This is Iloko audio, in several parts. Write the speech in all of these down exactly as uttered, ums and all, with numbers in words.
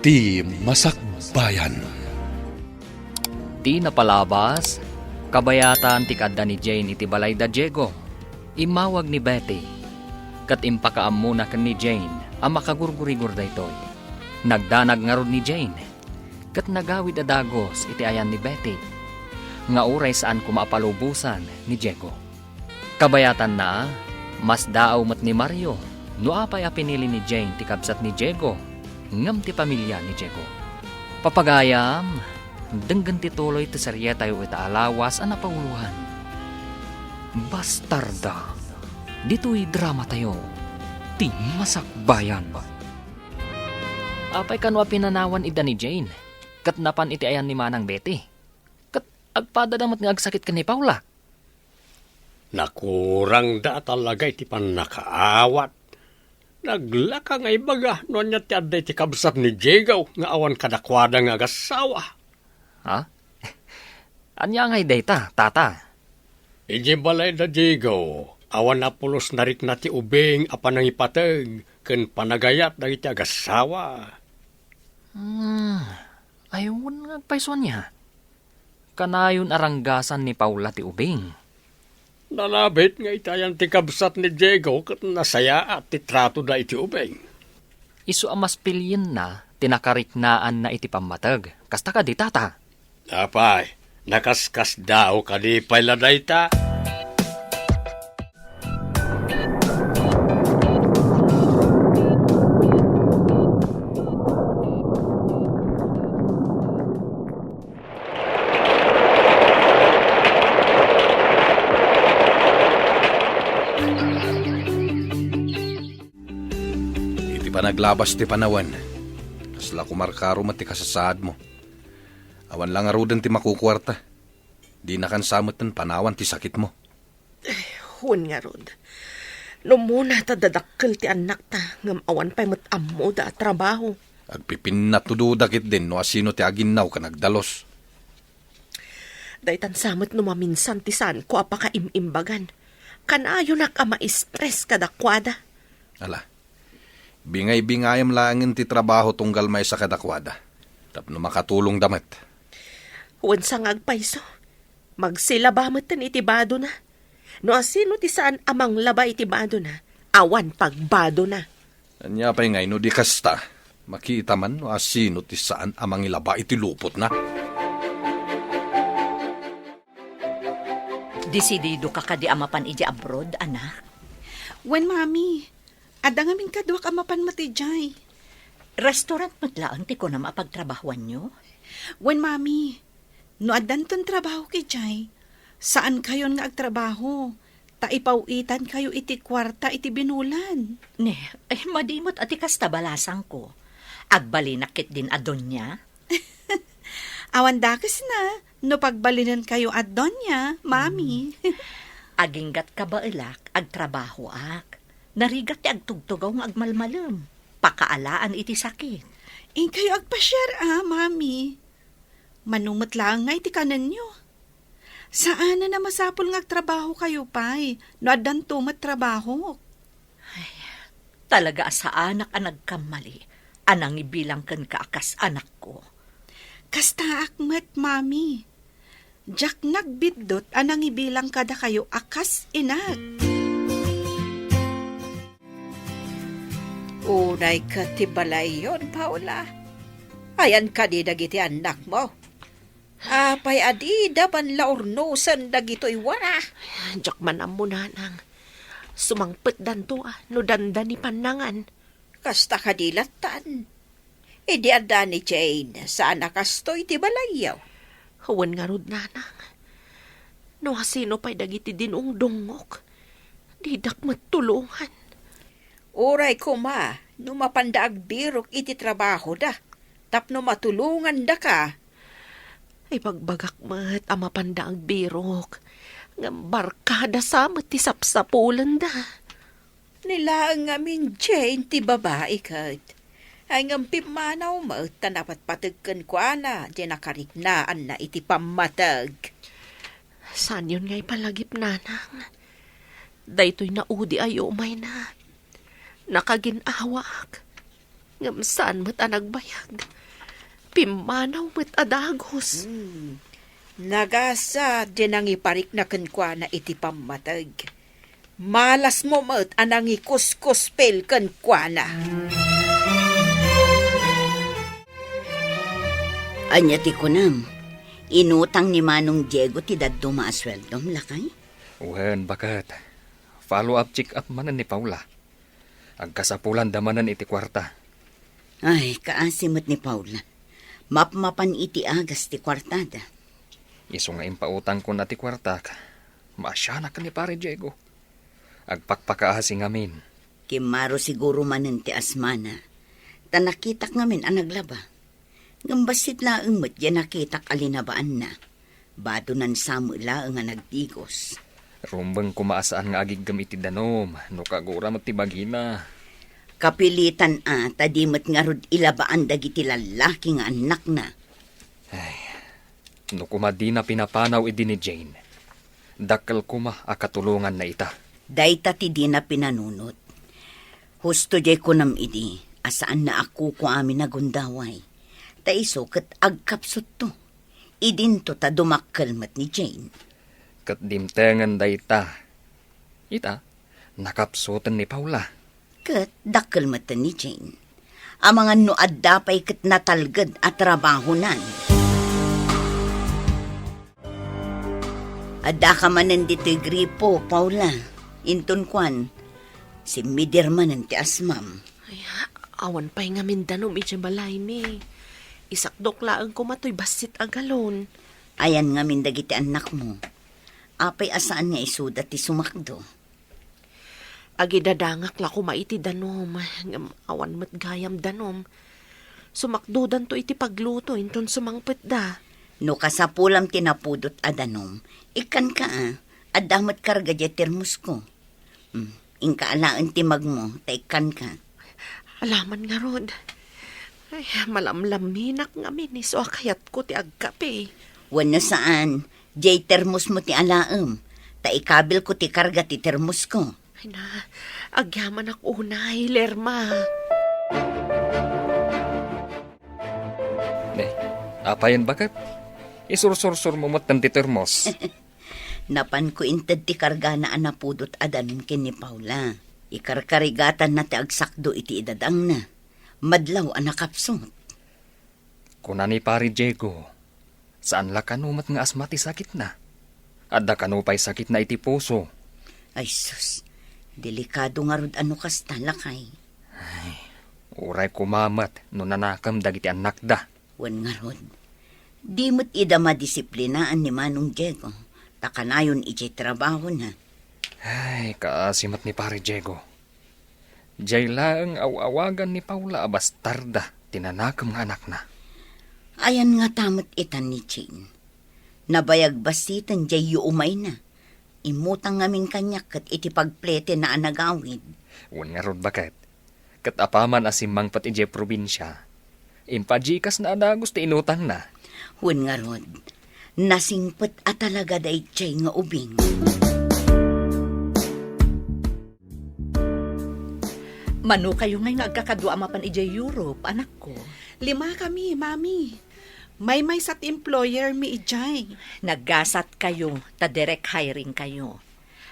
Ti Masakbayan. Ti napalabas, kabayatan ti kaadda ni Jane iti balay da Diego. Immawag ni Betty, ket impakaammona ken ni Jane a makagurgurigor daytoy. Nagdanag ngarud ni Jane, ket nagawid a dagus iti ayan ni Betty, nga uray saan koma a palubosan ni Diego. Kabayatanna, masdaaw met ni Mario no apay a pinili ni Jane ti kabsat ni Diego ngem ti pamilia ni Diego. Papagayam, denggen ti tuloy ti serietayo ita a lawas a napauluan, Bastarda. Ditoy dramatayo, Ti Masakbayan. Apay kano a pinanawan ida ni Jane ket napan iti ayan ni Manang Betty? Ket agpadada met nga agsakit ken ni Paula. Nakurangda a talaga iti pannakaawat. Naglaka nga ibaga no ania ti adda iti kabsat ni Diego nga awan kadakuada nga agassawa. Ha? Ania ngay dayta, Tata? Idiay balay da Diego, awan a pulos narikna ti ubing a panangipateg ken panagayat dagiti agassawa. Hmm, ay, wen nga agpayso ania? Kanayon a ranggasan ni Paula ti ubing. Nalabit nga itayan ti kabsat ni Diego ket nasayaat ti tratoda iti ubing. Isu a maspilienna ti nakariknaanna iti pammateg. Kasta kadi, Tata? Apay, nakaskasdaaw kadi pay la dayta? Iti panaglabas ti panawen, kasla kumarkaro met ti kasasaadmo. Awan la ngaruden ti makukuarta. Dinakan sa metten panawan ti sakitmo. Wen ngarud, no umuna ta dadakkel ti annakta ngem awan pay met ammoda a trabaho. Agpipinnatudoda ketdin no asino ti aginnaw ken agdalus. Daytan sa met no maminsan ti saanko a pakaim-imbagan. Kanayonak a ma-stress kadakuada. Ala, bingay-bingayam laengen ti trabaho tunggal maysa kadakuada tapno makatulongda met. Wen sa nga agpayso, magsilaba metten iti badona. No asino ti saan a manglaba iti badona, awan pagbadona. Ania pay ngay no di kasta, makita man no asino ti saan a mangilaba iti lupotna? Desididoka kadi a mapan idiay abroad, anak? Wen, Mami. Adda ngamin kaduak a mapan met idiay. Restaurant met laeng ti kunam a pagtrabahoanyo? Wen, Mami. No addanton trabahok idiay, saankayon nga agtrabaho, ta ipaw-itankayo iti kuarta iti binulan. Ne, ay, madi met a ti kasta balasangko. Agbalinak ketdin a doña? Awan dakesna no pagbalinenkayo a doña, Mami. Hmm. Aginggat kabaelak, agtrabahoak. Narigat ti agtugtugaw nga agmalmalem. Pakaalaan iti sakit. Inkayo agpasiar a, Mami. Mano met laeng ngay ti kanenyo. Saanen a masapul nga agtrabahokayo pay no addanto met trabahok. Ay, talaga a saanak a nagkammali a nangibilang kenka a kas anakko. Kastaak met, Mami. Diak nagbiddut a nangibilang kadakayo a kas inak. Unay ket ti balayyon, Paula. Ayan kadi dagiti annakmo? Apay a dida man la urnosen dagitoy wara? Diak man ammo, nanang. Sumangpetdanto a no dandani pannangan. Kasta kadi lattan? Idi adda ni Jane, saan a kastoy ti balayyo? Wen ngarud, nanang. No asino pay dagiti dinungdungngok, didak met tulongan. Uray koma no mapanda agbirok iti trabahoda tapno matulongandaka. Ibagbagak met a mapanda agbirok, ngem barkada sa met ti sapsapulenda. Ni laeng ngamin Jane ti babai ket. Ay ngem pimmanaw met ta napatpateg kenkuana ti nakariknaanna iti pammateg. Saanyon nga ipalagip, nanang. Daytoy naudi a yumayna. Nakagin-awaak. Ngem saan met a nagbayag. Pimmanaw met a dagus. Hmm. Nagasa di nangiparikna kenkuana iti pammateg. Malasmo met a nangikuskuspil kenkuana. Ania ti kunam? Inutang ni Manong Diego ti dadduma a sueldom, lakay? Wen, baket. Follow-up check-up manen ni Paula. Agkasapulanda manen iti kuarta. Ay, kaasi met ni Paula. Mapmapan iti agas ti kuartada. Isu nga impautangkon a ti kuartak, maasianak ken ni Pare Diego. Agpakpakaasi ngamin. Kimmaro siguro manen ti asmana. Ta nakitak ngamin a naglaba. Ngem bassit laeng met diay nakitak a linabaanna. Badonan sa met laeng a nagdigos. Rumbeng koma a saan nga agiggem iti danum, no kagura met ti bagina. Kapilitan a, ta di met ngarud ilabaan dagiti lallaki nga annakna. Ay, no koma dina pinapanaw idi ni Jane, dakkel koma a katulonganna ita. Dayta ti dina pinanunot. Husto diay kunam idi, a saanna a kukuamin a gundaway. Ta isu ket agkapsutto. Idinto ta dumakkel met ni Jane. Ket dimtengen dayta. Ita, nakapsuten ni Paula. Ket dakkel met ni Jane. Amangan no adda pay ket natalged a trabahonan. Addaka manen ditoy gripo, Paula. Inton kuan, simmidir manen ti asmam. Ay, awan pay ngamin danum idiay balaymi. Isakdok laeng koma toy bassit a galon. Ayan ngamin dagiti annakmo. Apay a saan nga isuda ti sumakdo? Agidadangak la koma iti danum, ngem awan met gayam danum. Sumakdodanto iti pagluto inton sumangpetda. No kasapulam ti napudot a danum, ikkanka a, adda met karga diay termosko. Hmm, inka alaen ti magmo, ta ikkanka. Alaman ngarud. Ay, malamlaminak ngamin isu a kayatko ti agkape. Wenno saan, diay termosmo ti alaem, ta ikabilko ti karga ti termosko. Ay na, agyamanak unay, Lerma. Ne, apayen baket? Isursursurmo met ti termos. Napanko inted ti kargana a napudot a danum ken ni Paula. Ikarkarigatanna ti agsakdo iti idadangna. Madlaw a nakapsut. Kuna ni Pare Diego, saan la kano met nga asma ti sakitna? Adda kano pay sakitna iti puso? Ay sus, delikado ngarud a no kasta, lakay. Ay, uray koma met no nanakem dagiti annakda. Wen ngarud, di met ida madisiplinaan ni Manong Diego, ta kanayon idiay trabahona. Ay, kaasi met ni Pare Diego. Diay laeng aw-awagan ni Paula a bastarda ti nanakem nga anakna. Ayan ngata met itan ni Jane. Nabayag bassiten diay yuumayna. Immutang ngamin kaniak ket iti pagpletenna a nagawid. Wen ngarud baket. Ket apaman a simmangpet idiay probinsia, impaGcash na a dagus ti inutangna. Wen ngarud, nasingpet a talaga daydiay nga ubing. Mano kayo ngay nga agkakadua a mapan idiay Europe, anakko? Lima kami, Mami. Maymaysa ti employer mi idiay. Naggasat kayo, ta direct hiring kayo.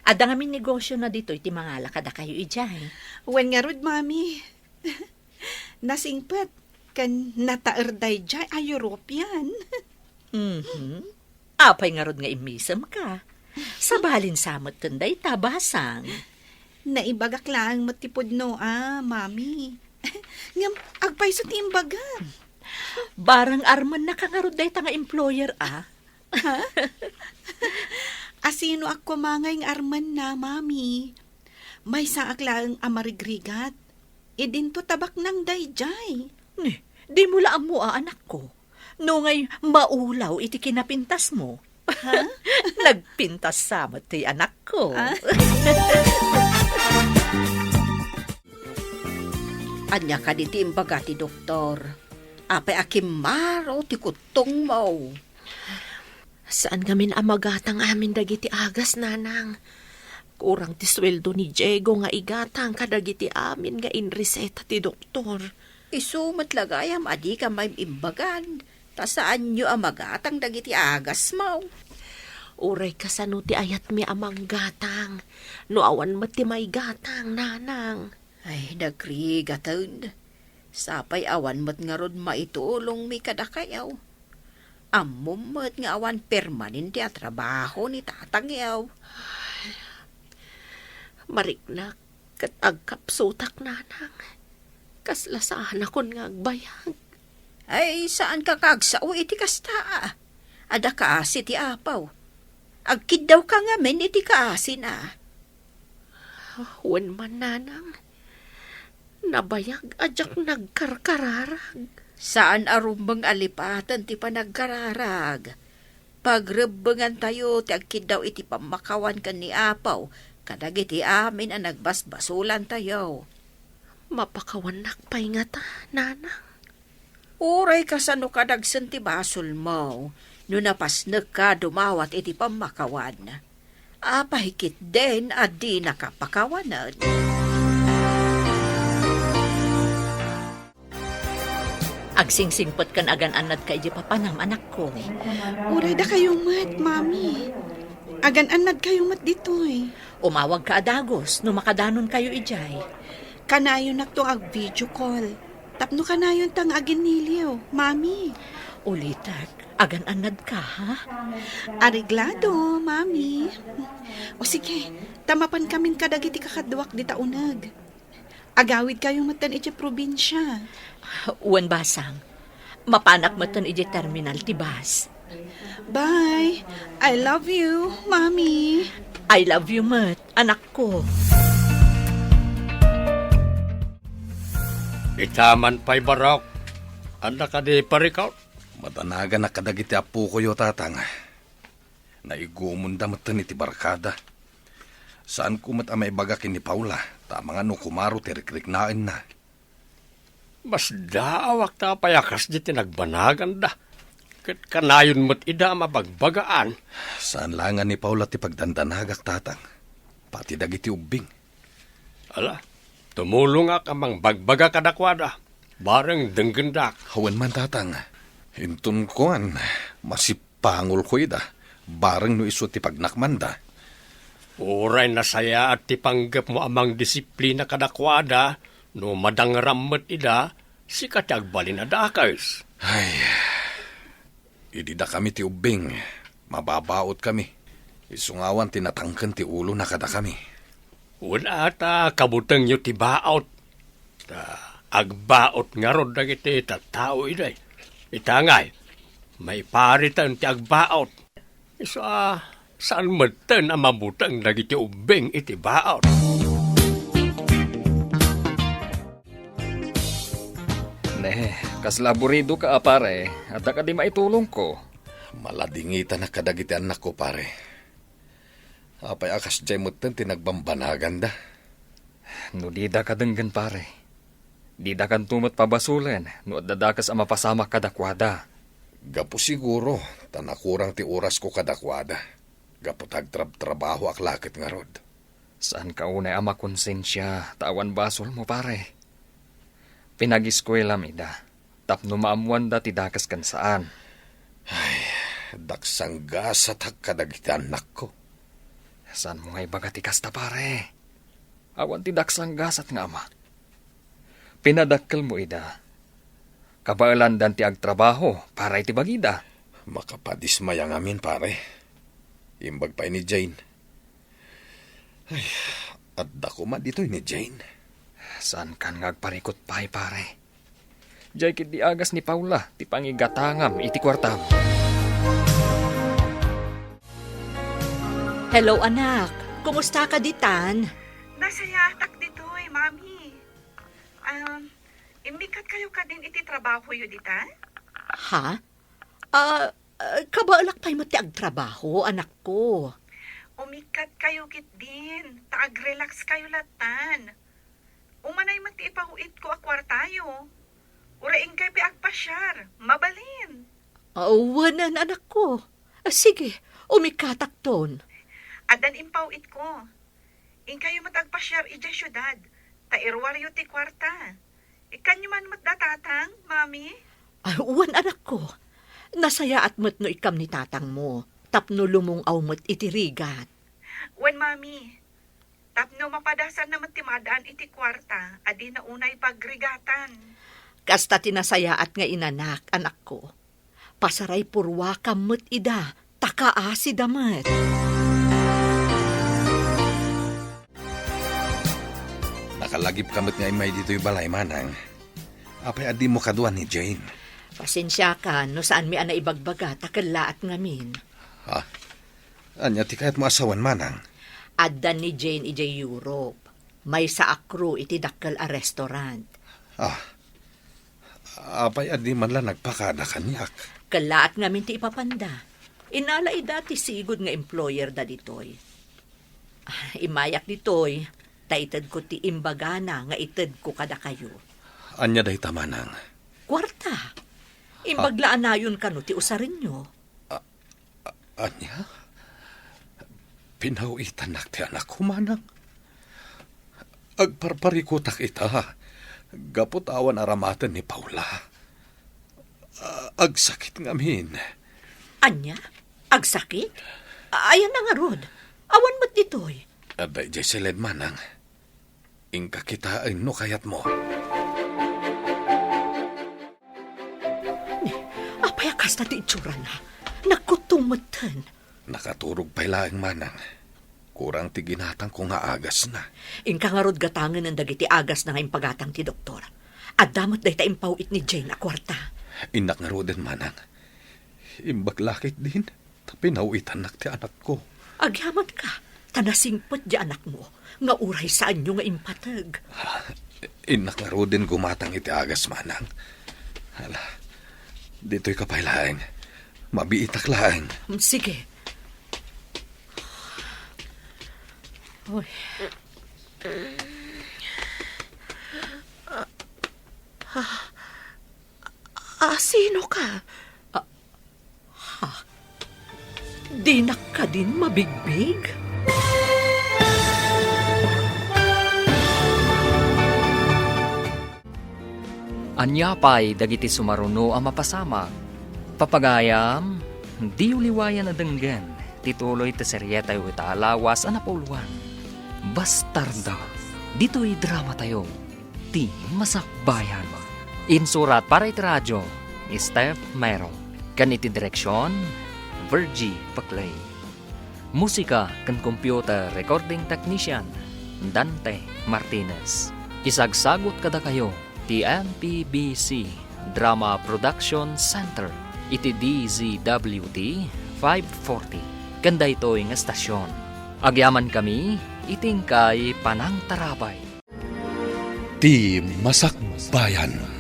Adda ngamin negosyo na ditoy ti mangala kadakayo idiay. Wen ngarud, Mami. Nasingpet ken nataer daydiay a European. Mhm. Apay ngarud nga immisem ka? Sabalin sa metten dayta, basang. Naibagak laeng met ti pudno a, Mami. Ngem agpayso ti imbagam? Barang armenna ka ngarud dayta nga employer a? Ha? Asino ak koma ngay nga armenna, Mami? Maysaak laeng a marigrigat. Idinto ta baknang daydiay. Ni, dimo la ammo a, anakko. No ngay maulaw iti kinapintasmo. Ha? Nagpintas sa met ti anakko. Ah? Ania kadi ti imbaga ti doktor? Apay a kimmaro ti kuttongmo? Saan ngamin a magatang amin dagiti agas, nanang. Kurang ti sueldo ni Diego nga igatang kadagiti amin nga inreseta ti doktor. Isu met la gayam a dikam maim-imbagan, ta saanyo a magatang dagiti agasmo. Uray kasano ti ayatmi a manggatang, no awan met ti maigatang, nanang. Ay, nagrigaten. Sapay awan met ngarud maitulongmi kadakayo. Ammom met nga awan permanente a trabaho ni tatangyo. Mariknak ket agkapsutak, nanang. Kasla saanakon nga agbayag. Ay, saanka nga agsao iti kasta, a. Adda kaasi ti apaw. Agkiddawka ngamin iti kaasina. Wen man, nanang. Nabayag a diak nagkarkararag. Saan a rumbeng a lipaten ti panagkararag. Pagrebbengantayo ti agkiddaw iti pammakawan ken ni Apo kadagiti amin a nagbasbasolantayo. Mapakawannak pay ngata, nanang? Uray kasano kadagsen ti basolmo no napasnekka dumawat iti pammakawan. Apay ketdin a dinaka pakawanen? Agsingsingpet ken agan-annadka idiay papanam, anakko. Uray dakayo met, Mami. Agan-annadkayo met ditoy. Umawagka a dagus no makadanonkayo idiay. Kanayonnakto nga ag-video call tapno kanayonta nga aginniliw, Mami. Ulitek, agan-annadka, ha? Areglado, Mami. O sige, ta mapankamin kadagiti kakaduak dita uneg. Agawidkayo metten idiay probinsia. Wen, basang. Mapanak metten idiay terminal ti bus. Bye. I love you, Mami. I love you met, anakko. Ita man pay, Barok. Adda kadi parikut? Madanaganak kadagiti appokoyo, Tatang. Naigumonda metten iti barkada. Saanko met a maibaga ken ni Paula, ta amangan no kumaro ti rikriknaenna. Masdaawak ta apay a kasdi ti nagbanaganda. Ket kanayon met ida a mabagbagaan. Saan la nga ni Paula ti pagdandanagak, Tatang. Pati dagiti ubbing. Ala, tumulongak a mangbagbaga kadakuada. Bareng denggendak. Wen man, Tatang. Inton kuan, masip- pangulko ida, bareng no isu ti pagnakmanda. Uray nasayaat ti panggepmo a mangdisiplina kadakuada, no madangram met ida, sika ti agbalin a dakes. Ay, idi dakami ti ubbing, mababaotkami. Isu nga awan ti natangken ti ulona kadakami. Wen, ta kabutengyo ti baot. Ta agbaot ngarud dagiti tattao idiay. Ita ngay, maipariten ti agbaot. Isu a, saan metten a mabuteng dagiti ubbing iti baot. Ne, kasla aburidoka a pare, adda kadi maitulongko? Maladingitanak kadagiti annakko, pare. Apay a kasdiay metten ti nagbambanaganda? No didaka denggen, pare, didakanto met pabasolen no adda dakes a mapasamak kadakuada. Gapu siguro ta nakurang ti orasko kadakuada, gapu ta agtrabtrabahoak la ket ngarud. Saanka unay a makonsensia ta awan basolmo, pare. Pinagiskuelam ida tapno maammoanda ti dakes ken saan. Ay, daksanggasatak kadagiti annakko. Saanmo nga ibaga ti kasta, pare? Awan ti daksanggasat nga ama. Pinadakkelmo ida. Kabaelandan ti agtrabaho para iti bagida. Makapadismaya ngamin, pare. Imbag pay ni Jane. Ay, adda koma ditoy ni Jane. Saankan nga agparikut pay, pare? Diay ketdi agas ni Paula ti pangigatangam iti kuartam. Hello, anak. Kumustaka ditan? Nasayaatak ditoy, Mami. Um, immikatkayo kadin iti trabahoyo ditan? Ha? Ah, ah, kabaelak pay met ti agtrabaho, anakko. Umikkatkayo ketdin, ta agrelaxkayo lattan. Umanay met ti ipaw-itko a kuartayo. Uray inkay pay agpasiar, mabalin. Ah, wen, anakko. Ah, sige, umikkatakton. Addan impaw-itko. Inkayo met agpasiar idiay siudad, ta iruaryo ti kuarta. Ikkanyo man met da, Tatang, Mami? Ay, wen, anakko. Nasayaat met no ikkam ni tatangmo, tapno lumung-aw met iti rigat. Wen, Mami. Tapno mapadasanna met ti maadaan iti kuarta a dina unay pagrigatan. Kasta ti nasayaat nga inanak, anakko. Pasaray purwakam met ida, ta kaasida met. Nakalagipka met nga immay ditoy balay, Manang. Apay a dimo kaduan ni Jane? Pasensiakan no saanmi a naibagbaga ta kellaat ngamin. Ha? Ania ti kayatmo a sawen, Manang? Adda ni Jane idiay Europe. Maysa a crew iti dakkel a restaurant. Ah, apay a di man la nagpakada kaniak? Kellaat ngamin ti ipapanda. Inala ida ti sigud nga employer da ditoy. Ah, immayak ditoy, ta itedko ti imbagana nga itedko kadakayo. Ania dayta, Manang? Kuarta. Imbag la a nayon kano ti usarenyo. A-, ania? Pinaw-itannak ti anakko, Manang? Agparparikutak ita, gapu ta awan aramaten ni Paula. A-, agsakit ngamin. Ania? Agsakit? Ayanna ngarud? Awan met ditoy. Adda idiay siled, Manang. Inka kitaen no kayatmo. Ni, apay a kasta ti itsurana? Nagkuttong metten. Nakaturog pay laeng, Manang. Kurang ti ginatangko nga agasna. Inka ngarud gatangen dagiti agasna nga impagatang ti doktor. Adda met dayta impaw-it ni Jane a kuarta. Innak ngaruden, Manang. Imbag la ketdin, ta pinaw-itannak ti anakko. Agyamanka, ta nasingpet ti anakmo, nga uray saanyo nga impateg. Ah, innak ngaruden gumatang iti agas, Manang. Hala, ditoyka pay laeng. Mabiitak laeng. Mm, sige. Oy. Ah, ah, sino ka? Ah, Ha? Dinak kadin mabigbig? Ania pay dagiti sumaruno a mapasamak? Papagayam, diyo liwayan a denggen ti tuloy ti serietayo ita a lawas a napauluan, Bastarda. Ditoy dramatayo. Ti Masakbayan. Insurat para iti radio ni Steph Mero, ken iti direksion, Virgie Paclay. Musika ken computer recording technician, Dante Martinez. Isagsagut kadakayo ti M P B C Drama Production Center iti D Z W T five forty, ken daytoy nga estasion. Agyamankami iti inkay panangtarabay. Ti Masakbayan.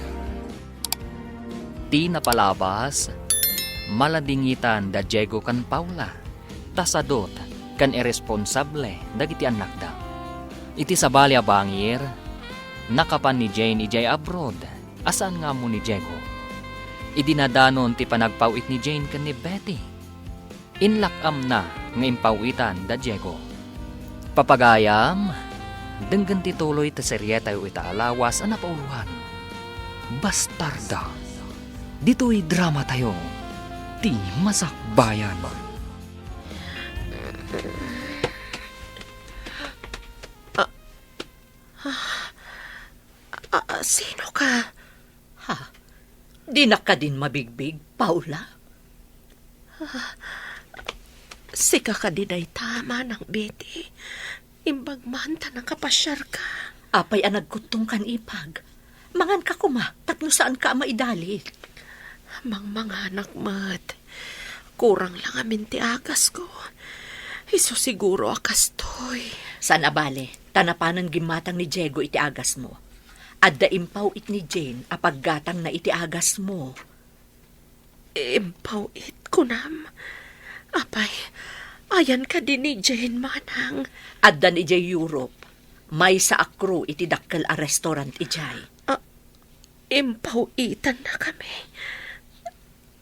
Ti napalabas, maladingitan da Diego ken Paula, ta sadut ken irresponsable dagiti annakda. Iti sabali a bangir, nakapan ni Jane idiay abroad a saan nga ammo ni Diego. Idi nadanon ti panagpaw-it ni Jane ken ni Betty, inlak-amna nga impaw-itan da Diego. Papagayam, denggen ti tuloy ti serietayo ita a lawas a napauluan, Bastarda. Ditoy dramatayo, Ti Masakbayan. Ah, ah, ah, sino ka? Ha? Dinak kadin mabigbig, Paula? Ah, sika kadi dayta, Manang Betty. Imbag man ta nakapasiarka. Apay a nagkuttong kan ipag? Manganka koma, tapno saanka a maidalit. Mangmanganak met. Kurang la ngamin ti agasko. Isu siguro a kastoy. Saan a bale, ta napanen gimmatang ni Diego iti agasmo. Adda impaw-it ni Jane a paggatangna iti agasmo. Impaw-it, kunam? Apay, ayan kadi ni Jane, manang? Adda idiay Europe. Maysa a crew iti dakkel a restaurant idiay. Ah, impaw-itannakami.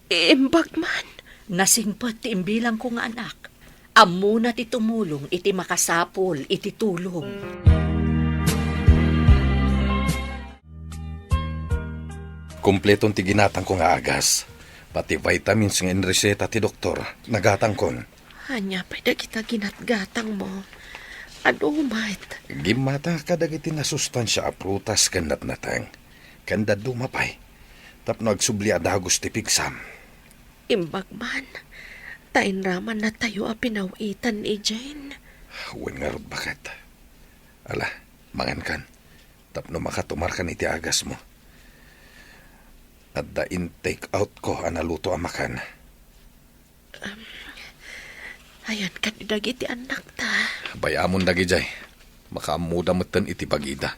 Imbag man. Nasingpet ti imbilangko nga anak. Ammona ti tumulong iti makasapul iti tulong. Kompleton ti ginatangko nga agas. Pati vitamins nga inreseta ti doktor, nagatangkon. Ania pay dagita ginatgatangmo? Adu met. Gimmata kadagiti nasustansia a prutas ken natnateng, ken dadduma pay, tapno agsubli a dagus ti pigsam. Imbag man, ta inramannatayo a pinaw-itan ni Jane. Wen ngarud, baket. Ala, mangankan, tapno makatumarkan iti agasmo. Adda in-take outko a naluto a makan. Um, ayanka dagiti annakta. Bay-amon dagidiay. Makaammoda metten iti bagida.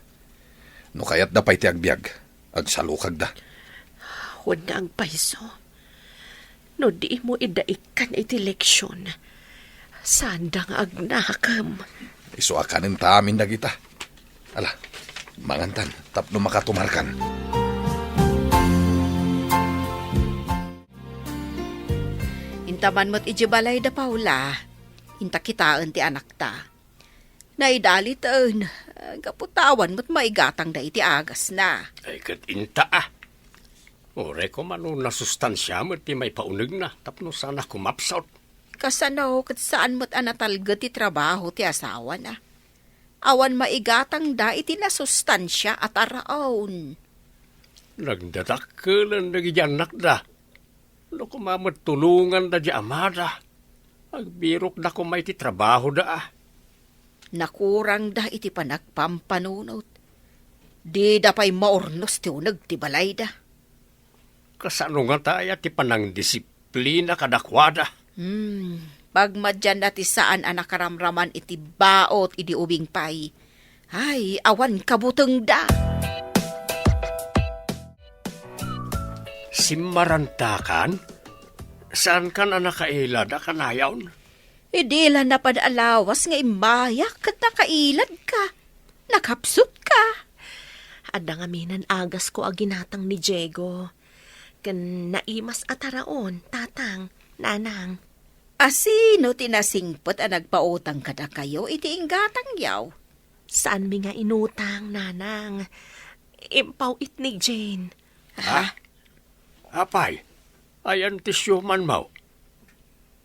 No kayatda pay ti agbiag, agsalukagda. Wen nga agpayso. No dimo idda ikkan iti leksion, saanda nga agnakem. Isu a kanenta amin dagita. Ala, mangantan tapno makatumarkan. Inta man met idiay balay da Paula, inta kitaen ti anakta. Naidaliten, gapu ta awan met maigatangda iti agasna. Ay, ket inta, a. Uray koma no nasustansia met ti maipaunegna tapno saan a kumapsut. Kasano ket saan met a natalged ti trabaho ti asawana? Awan maigatangda iti nasustansia a taraon. Nagdadakkelen dagiti annakda. No koma met tulonganda ti amada, agbirokda koma iti trabahoda, a. Nakurangda iti panagpampanunot. Dida pay maurnos ti uneg ti balayda. Kasano ngata aya ti panangdisiplina kadakuada? Hmm, pagmadianna ti saan a nakaramraman iti baot idi ubing pay. Ay, awan kabutengda. Simmarantakan? Saankan a nakailad a kanayon? Idi la napan a lawas nga immayak ket nakailadka. Nakapsutka. Adda ngamin agasmo a ginatang ni Diego. Ken naimas a taraon, tatang, nanang. A sino ti nasingpet a nagpautang kadakayo iti inggatangyo? Saanmi nga inutang, nanang. Impaw-it ni Jane. Ha? Apay, ayan ti siumanmo?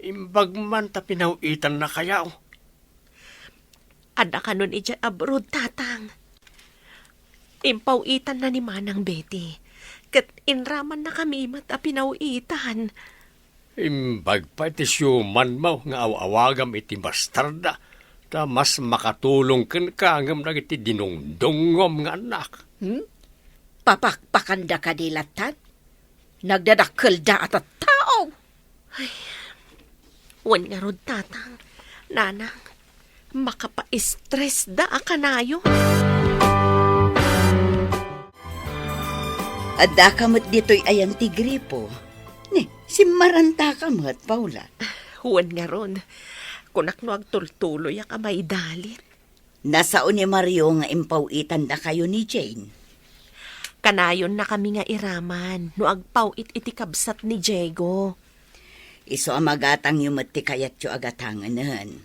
Imbag man ta pinaw-itannakayo. Adda kanon idiay abroad, tatang. Impaw-itanna ni Manang Betty. Ket inramannakami met a pinaw-itan. Imbag pay ti siumanmo nga aw-awagam iti bastarda, ta mas makatulong kenka ngem dagiti dinungdungngom nga annak. Hmm? Papakpakanda kadi lattan? Nagdadakkelda a tattao. Ay, wen ngarud, tatang, nanang, makapaestressda a kanayon. Addaka met ditoy ayan ti gripo. Ni, simmarantaka met, Paula. Wen ngarud, kunak no agtultuloyak a maidalit. Nasao ni Mario nga impaw-itandakayo ni Jane. Kanayonnakami nga iraman no agpaw-it iti kabsat ni Diego. Isu a magatangyo met ti kayatyo a gatangenen.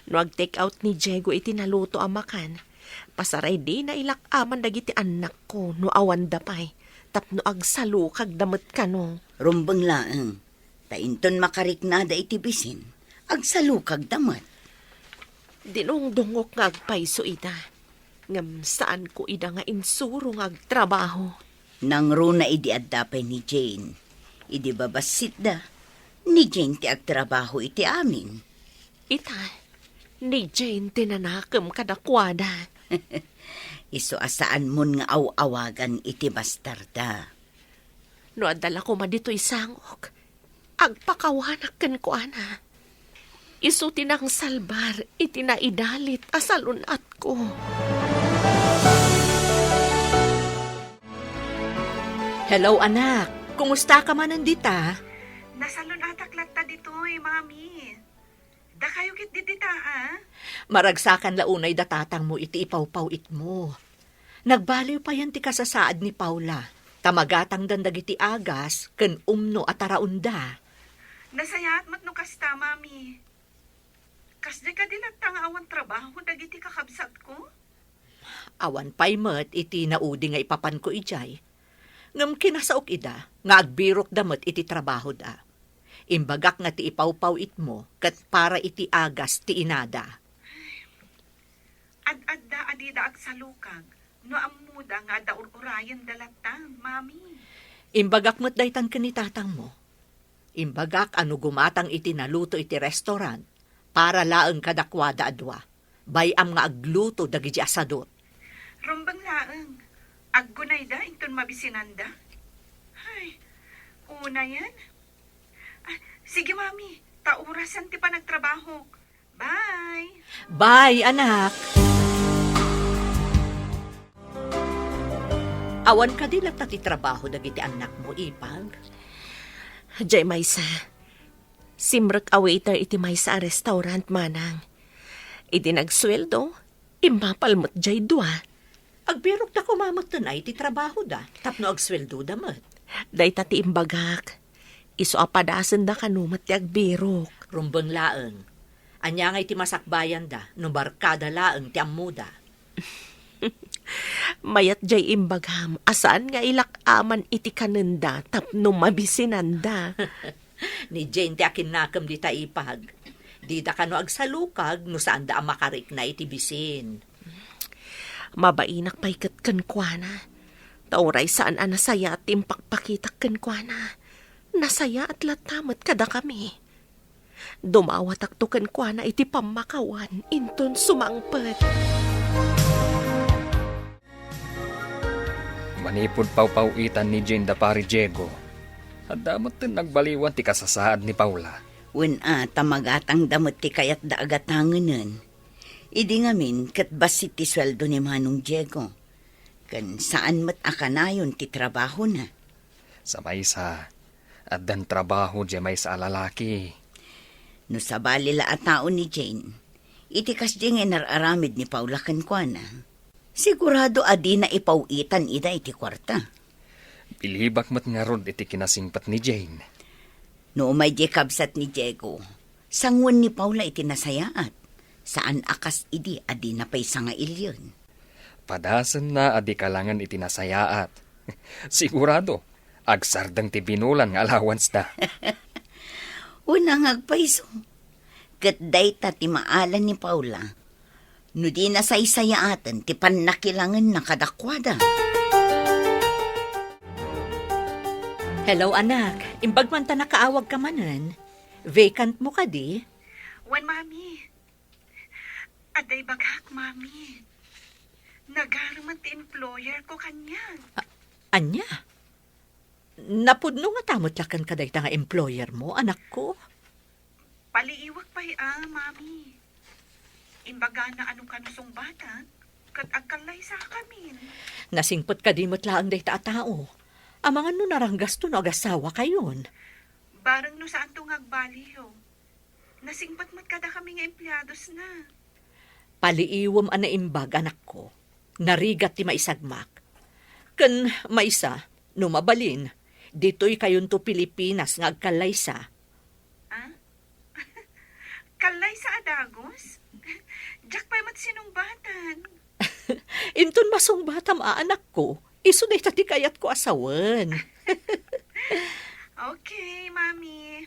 No ag-take out ni Diego iti naluto a makan, pasaray dina ilak-aman dagiti annakko no awanda pay, tapno agsalukagda met kano. Rumbeng laeng. Ta inton makariknada iti bisin, agsalukagda met. Dinungdungok nga agpayso ida, ngem saanko ida nga insuro nga agtrabaho. Nangruna idi adda pay ni Jane. Idi babassitda, ni Jane ti agtrabaho iti amin. Ita, ni Jane ti nanakem kadakuada. Isu a saanmon nga aw-awagan iti bastarda. No adda la koma ditoy sangok, agpakawanak kenkuana. Isu ti nangsalbar iti naidalit a salun-atko. Hello, anak. Kumusta ka manen dita? Nasalun-atak latta ditoy, Mami. Dakayo ket dita, a? Maragsakan la unay da tatangmo iti ipawpaw-itmo. Nagbaliw payen ti kasasaad ni Paula, ta magatangdan dagiti agas ken umno a taraonda. Nasayaat met no kasta, Mami. Kasdi kadi latta nga awan trabaho dagiti kakabsatko? Awan pay met iti naudi nga ipapanko idiay. Ngem kinasaok ida nga agbirokda met iti trabahoda. Imbagak nga ti ipawpaw-itmo ket para iti agas ti inada. Ad-adda a dida agsalukag no ammoda nga adda ur-urayenda latta, Mami. Imbagak met daytan ken ni tatangmo. Imbagak a no gumatang iti naluto iti restaurant, para laeng kadakuada a dua. Bay-am nga agluto dagiti asadot. Rumbeng laeng. Aggunayda inton mabisinanda? Ay, unayen. Ah, sige, Mami. Ta orasen ti panagtrabahok. Bye. Bye, anak. Awan kadi latta ti trabaho dagiti annakmo, Ipag? Jay maysa. Simrek a waiter iti maysa a restaurant, manang. Idi nagsueldo, immapal met jay dua. Agbirokda koma metten ay ti trabahoda tapno agsueldoda met. Dayta ti imbagak. Isu a padasenda kano met ti agbirok. Rumbeng laeng. Ania ngay ti masakbayanda no barkada laeng ti ammoda? Mayat jay imbagam a saan nga ilak-aman iti kanenda tapno mabisinanda. Ni Jane ti akinnakem dita, Ipag. Dida kano agsalukag no saanda a makarikna iti bisin. Mabainak pay ket kenkuana. Ta uray saan a nasayaat ti impakpakitak kenkuana, nasayaat latta met kadakami. Dumawatakto kenkuana iti pammakawan inton sumangpet. Manipud pawpaw-itan ni Jane da Pari Diego, adda metten nagbaliwan ti kasasaad ni Paula. Wen a, ta magatangda met ti kayatda a gatangenen. Idi ngamin, ket bassit ti sueldo ni Manong Diego. Ken saan met a kanayon ti trabahona. Sa maysa, addan trabaho diay maysa a lalaki. No sabali la a tao ni Jane, iti kasdiay nga inar-aramid ni Paula kenkuana, sigurado a dina ipaw-itan ida iti kuarta. Bilibak met ngarud iti kinasingpet ni Jane. No umay diay kabsat ni Diego, sanguen ni Paula iti nasayaat. Saan a kas idi a dina pay sangailian. Padasenna a di kalangen iti nasayaat. Sigurado, agsardeng ti binulan nga allowance da. Unang agpayso. Ket dayta ti maala ni Paula. No di nasaysayaaten ti pannakilangenna kadakuada. Hello, anak. Imbag man ta nakaawagka manen. Vacant mo kadi? Wen, Mami. Adda ibagak, Mami. Nagarumen ti employer ko kaniak. A-, ania? Napudno ngata met laeng kadayta nga employer mo, anakko? Paliiwek pay a, Mami. Imbagana a no kano sungbatak, ket agkallaysakamin. Nasingpet kadi met laeng dayta a tao. Amangan no naranggasto no agasawakayon. Bareng no saanto nga agbaliw. Nasingpet met kadakami nga empleadosna. Paliiwem a naimbag, anakko. Narigat ti maisagmak. Ken maysa, no mabalin, ditoy kayonto Pilipinas nga agkallaysa. Ah? Kallaysa a dagus? Diak pay met sinungbatan. Inton masungbatam a, anakko, isu dayta ti kayatko a sawen. Okay, Mami.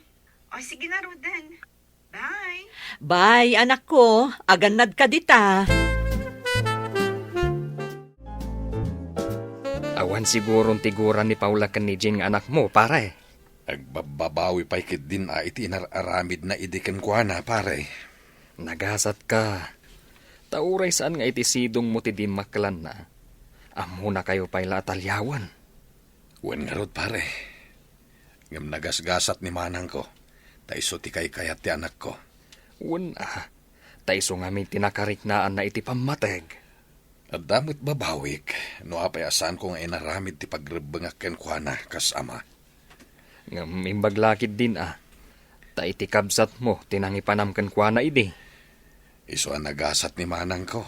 O, sige ngaruden. Bye. Bye, anakko. Agannad ka dita. Awan siguron tiguran ni Paula ken ni Jane nga anakmo, pare. Agbabbabawi pay ketdin a iti inar-aramidna idi kenkuana, pare. Nagasatka. Ta uray saan nga iti sidongmo ti dimmakkelanna, ammonakayo pay la a taliawen. Wen ngarud, pare. Ngem nagasgasat ni manangko, ta isu ti kaykayat ti anakko. Wen a, ta isu ngamin ti nakariknaanna iti pammateg. Adda met babawik, no apay a saanko nga inaramid ti pagrebbengak kenkuana kas ama. Ngem imbag la ketdin a, ta iti kabsatmo ti nangipanam kenkuana idi. Isu a nagasat ni manangko,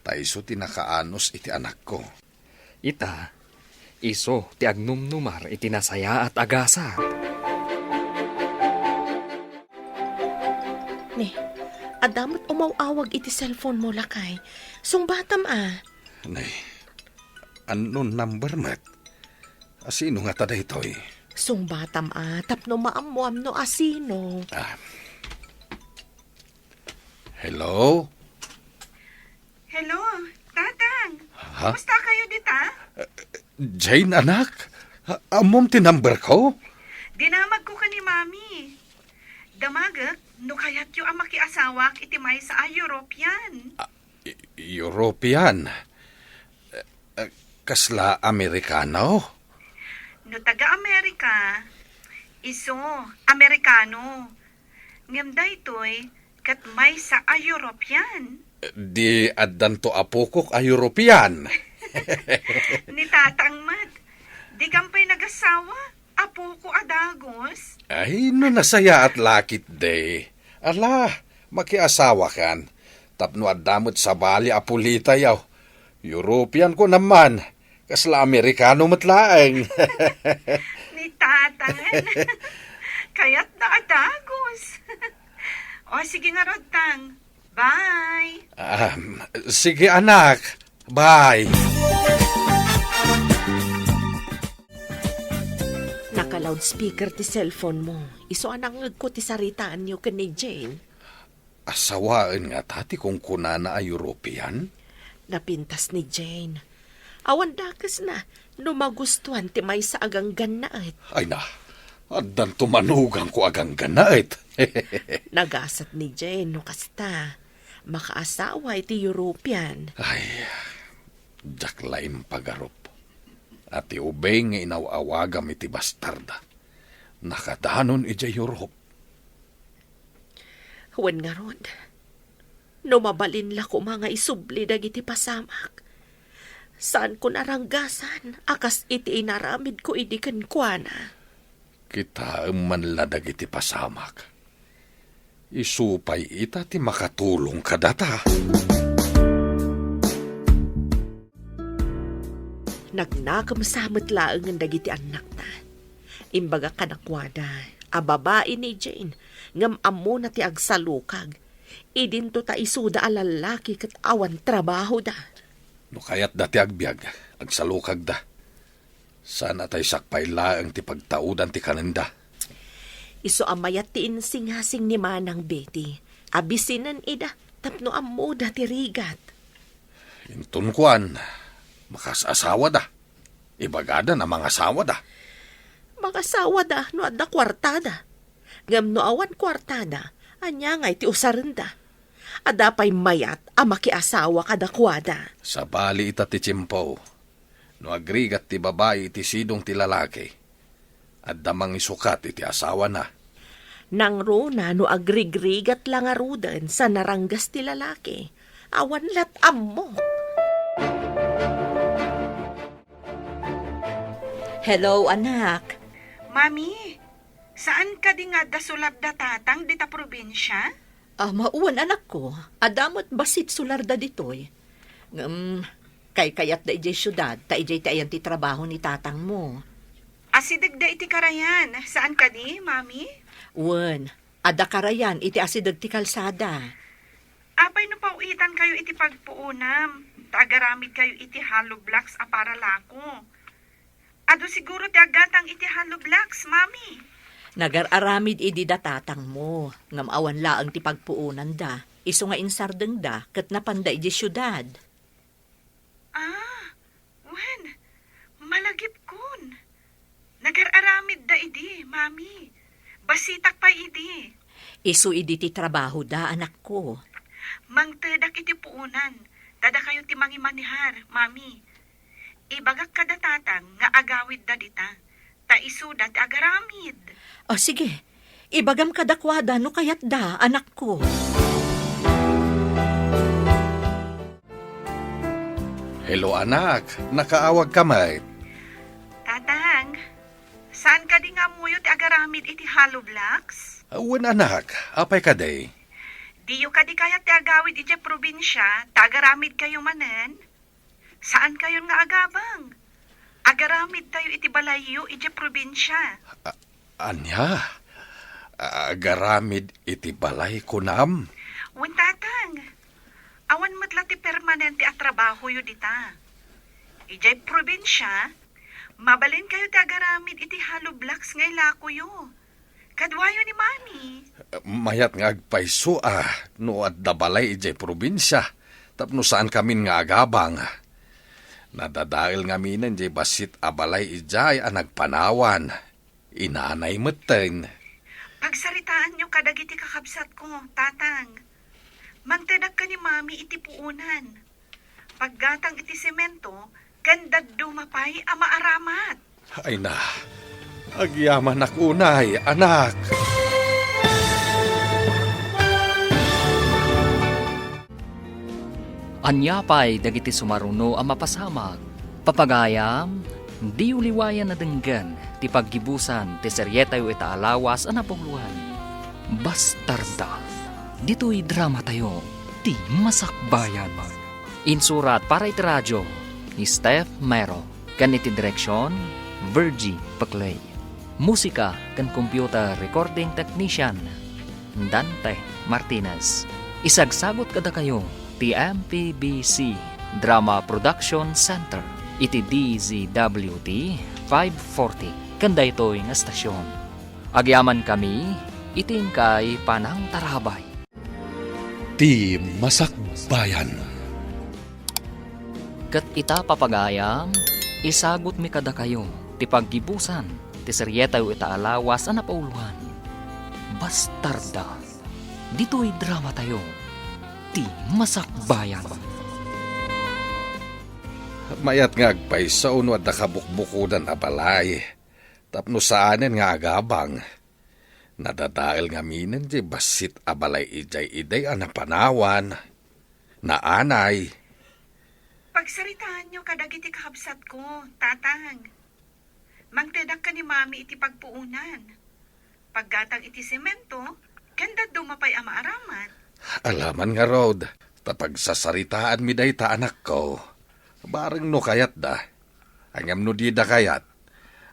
ta isu ti nakaanus iti anakko. Ita, isu ti agnumnumar iti nasayaat a gasat. Ne, adda met umaw-awag iti cellphone mo, lakay. Sungbatam a. Ne, unknown number met. Asino ngata daytoy? Sungbatam a, tapno maammoam no asino. Ah. Hello? Hello, Tatang. Ha? Kumusta kayo dita? Jane, anak? A-, ammom ti number ko? Dinamagko ken ni Mami. Damagek no kayatyo a makiasawak iti maysa a European. Ah, E-, European? Eh, eh, kasla Amerikano? No taga-Amerika, isu, Amerikano. Ngem daytoy, ket maysa a European. Di addanto apokok a European. Ni Tatang met, di kam pay nagasawa? Apoko a dagus? Ay, no nasayaat la ketdi. Ala, makiasawakan. Tapno adda met sabali a pulitayo. European ko naman. Kasla Amerikano met laeng. Ni Tatang. Kayatna a dagus. O, sige ngarud, Tang. Bye. Um, sige, anak. Bye. Naka-loudspeaker ti cellphone mo. Isu a nangngegko ti saritaanyo ken ni Jane. Asawaen ngata ti kunkunana a European? Napintas ni Jane. Awan dakesna no magustuan ti maysa a ganggannaet. Ay na, addanto manugangko a ganggannaet. Nagasat ni Jane no kasta. Makaasawa iti European. Ay, diak la impagarup a ti ubing nga inaw-awagam iti bastarda, nakadanon idiay Europe. Wen ngarud, no mabalin la koma nga isubli dagiti pasamak, saankon a ranggasan a kas iti inaramidko idi kenkuana. Kitaem man la dagiti pasamak. Isu pay ita ti makatulong kadata. Nagnakemsa met laengen dagiti annakna. Imbagak kadakuada a babai ni Jane, ngem ammona ti agsalukag. Idinto ta isuda a lallaki ket awan trabahoda. No kayatda ti agbiag, agsalukagda. Saan a tay sakbay laeng ti pagtaudan ti kanenda. Isu a mayat ti insingasing ni Manang Betty a bisinen ida tapno ammoda ti rigat. Inton kuan, makasasawada. Ibagada a mangasawada. Mangasawada no adda kuartada. Ngem no awan kuartada, ania ngay ti usarenda? Adda pay mayat a makiasawa kadakuada. Sabali ita ti tiempo. No agrigat ti babai iti sidong ti lalaki, adda mangisukat iti asawana. Nangruna no agrigrigat la ngaruden sa naranggas ti lalaki, awan lat ammo. Hello, anak. Mami, saan kadi nga adda sularda tatang dita probinsia? Ah, mauen, anakko. Adda met bassit sularda ditoy. Ngem, kaykayatda idiay siudad, ta idiay ti ayan ti trabaho ni tatangmo. Asidegda iti karayan, saan kadi, Mami? Wen, adda karayan iti asideg ti kalsada. Apay no paw-itankayo iti pagpuonam, ta agaramidkayo iti hollow blocks a para lako? Adu siguro ti aggatang iti hollow blocks, Mami. Nagar-aramid idi da tatangmo, ngem awan laeng ti pagpuonanda, isu nga insardengda ket napanda idiay siudad. Ah, wen, malagipkon. Nagar-aramidda idi, Mami. Bassitak pay idi. Isu idi ti trabahoda, anakko. Mangtedak iti puonan, ta dakayo ti mangimanehar, Mami. Ibagak kada tatang nga agawidda dita, ta isuda ti agaramid. O, sige. Ibagam kadakuada no kayatda, anakko. Hello, anak. Nakaawagka met? Tatang, saan kadi nga ammoyo ti agaramid iti hollow blocks? Wen, anak. Apay kadi? Diyo kadi kayat ti agawid idiay probinsia, ta agaramidkayo manen? Saankayon nga agabang. Agaramidtayo iti balayyo idiay probinsia. A-, ania? Agaramid iti balay, kunam? Wen, tatang. Awan met la ti permanente a trabahoyo dita. Idiay probinsia, Mabalinkayo ti agaramid iti hollow blocks nga ilakoyo. Kaduayo ni Mami. Mayat nga agpayso a no adda balay idiay probinsia tapno saankamin nga agabang. Nadadael ngaminen diay bassit a balay idiay a nagpanawan. Inanay metten. Pagsaritaanyo kadagiti kakabsatko, Tatang. Mangtedak ken ni Mami iti puonan. Paggatang iti semento, ken dadduma pay a maaramat. Ay na, agyamanak unay, anak. Ania pay dagiti sumaruno a mapasamak? Papagayam, diyo liwayan a denggen ti paggibusan ti serietayo ita a lawas a napuloan. Bastarda. Ditoy dramatayo, ti Masakbayan. Insurat para iti radio ni Steph Mero, ken iti direksion, Virgie Peclay. Musika ken computer recording technician, Dante Martinez. Isagsagut kadakayo ti M P B C Drama Production Center iti D Z W T five forty ken daytoy nga estasion. Agyamankami iti inkay panangtarabay. Ti Masakbayan. Ket ita, papagayam, isagutmi kadakayo ti paggibusan ti serietayo ita a lawas a napauluan. Bastarda. Ditoy dramatayo, Ti Masakbayan. Mayat nga agpayso no adda kabukbukodan a balay tapno saanen nga agabang. Nadadael ngaminen diay bassit a balay idiay idi a napanawan. Naanay. Pagsaritaanyo kadagiti kakabsatko, Tatang. Mangtedak ken ni Mami iti pagpuonan. Paggatang iti semento, ken dadduma pay a maaramat. Alaman ngarud, ta pagsasaritaanmi dayta, anakko. Bareng no kayatda. Ngem no dida kayat,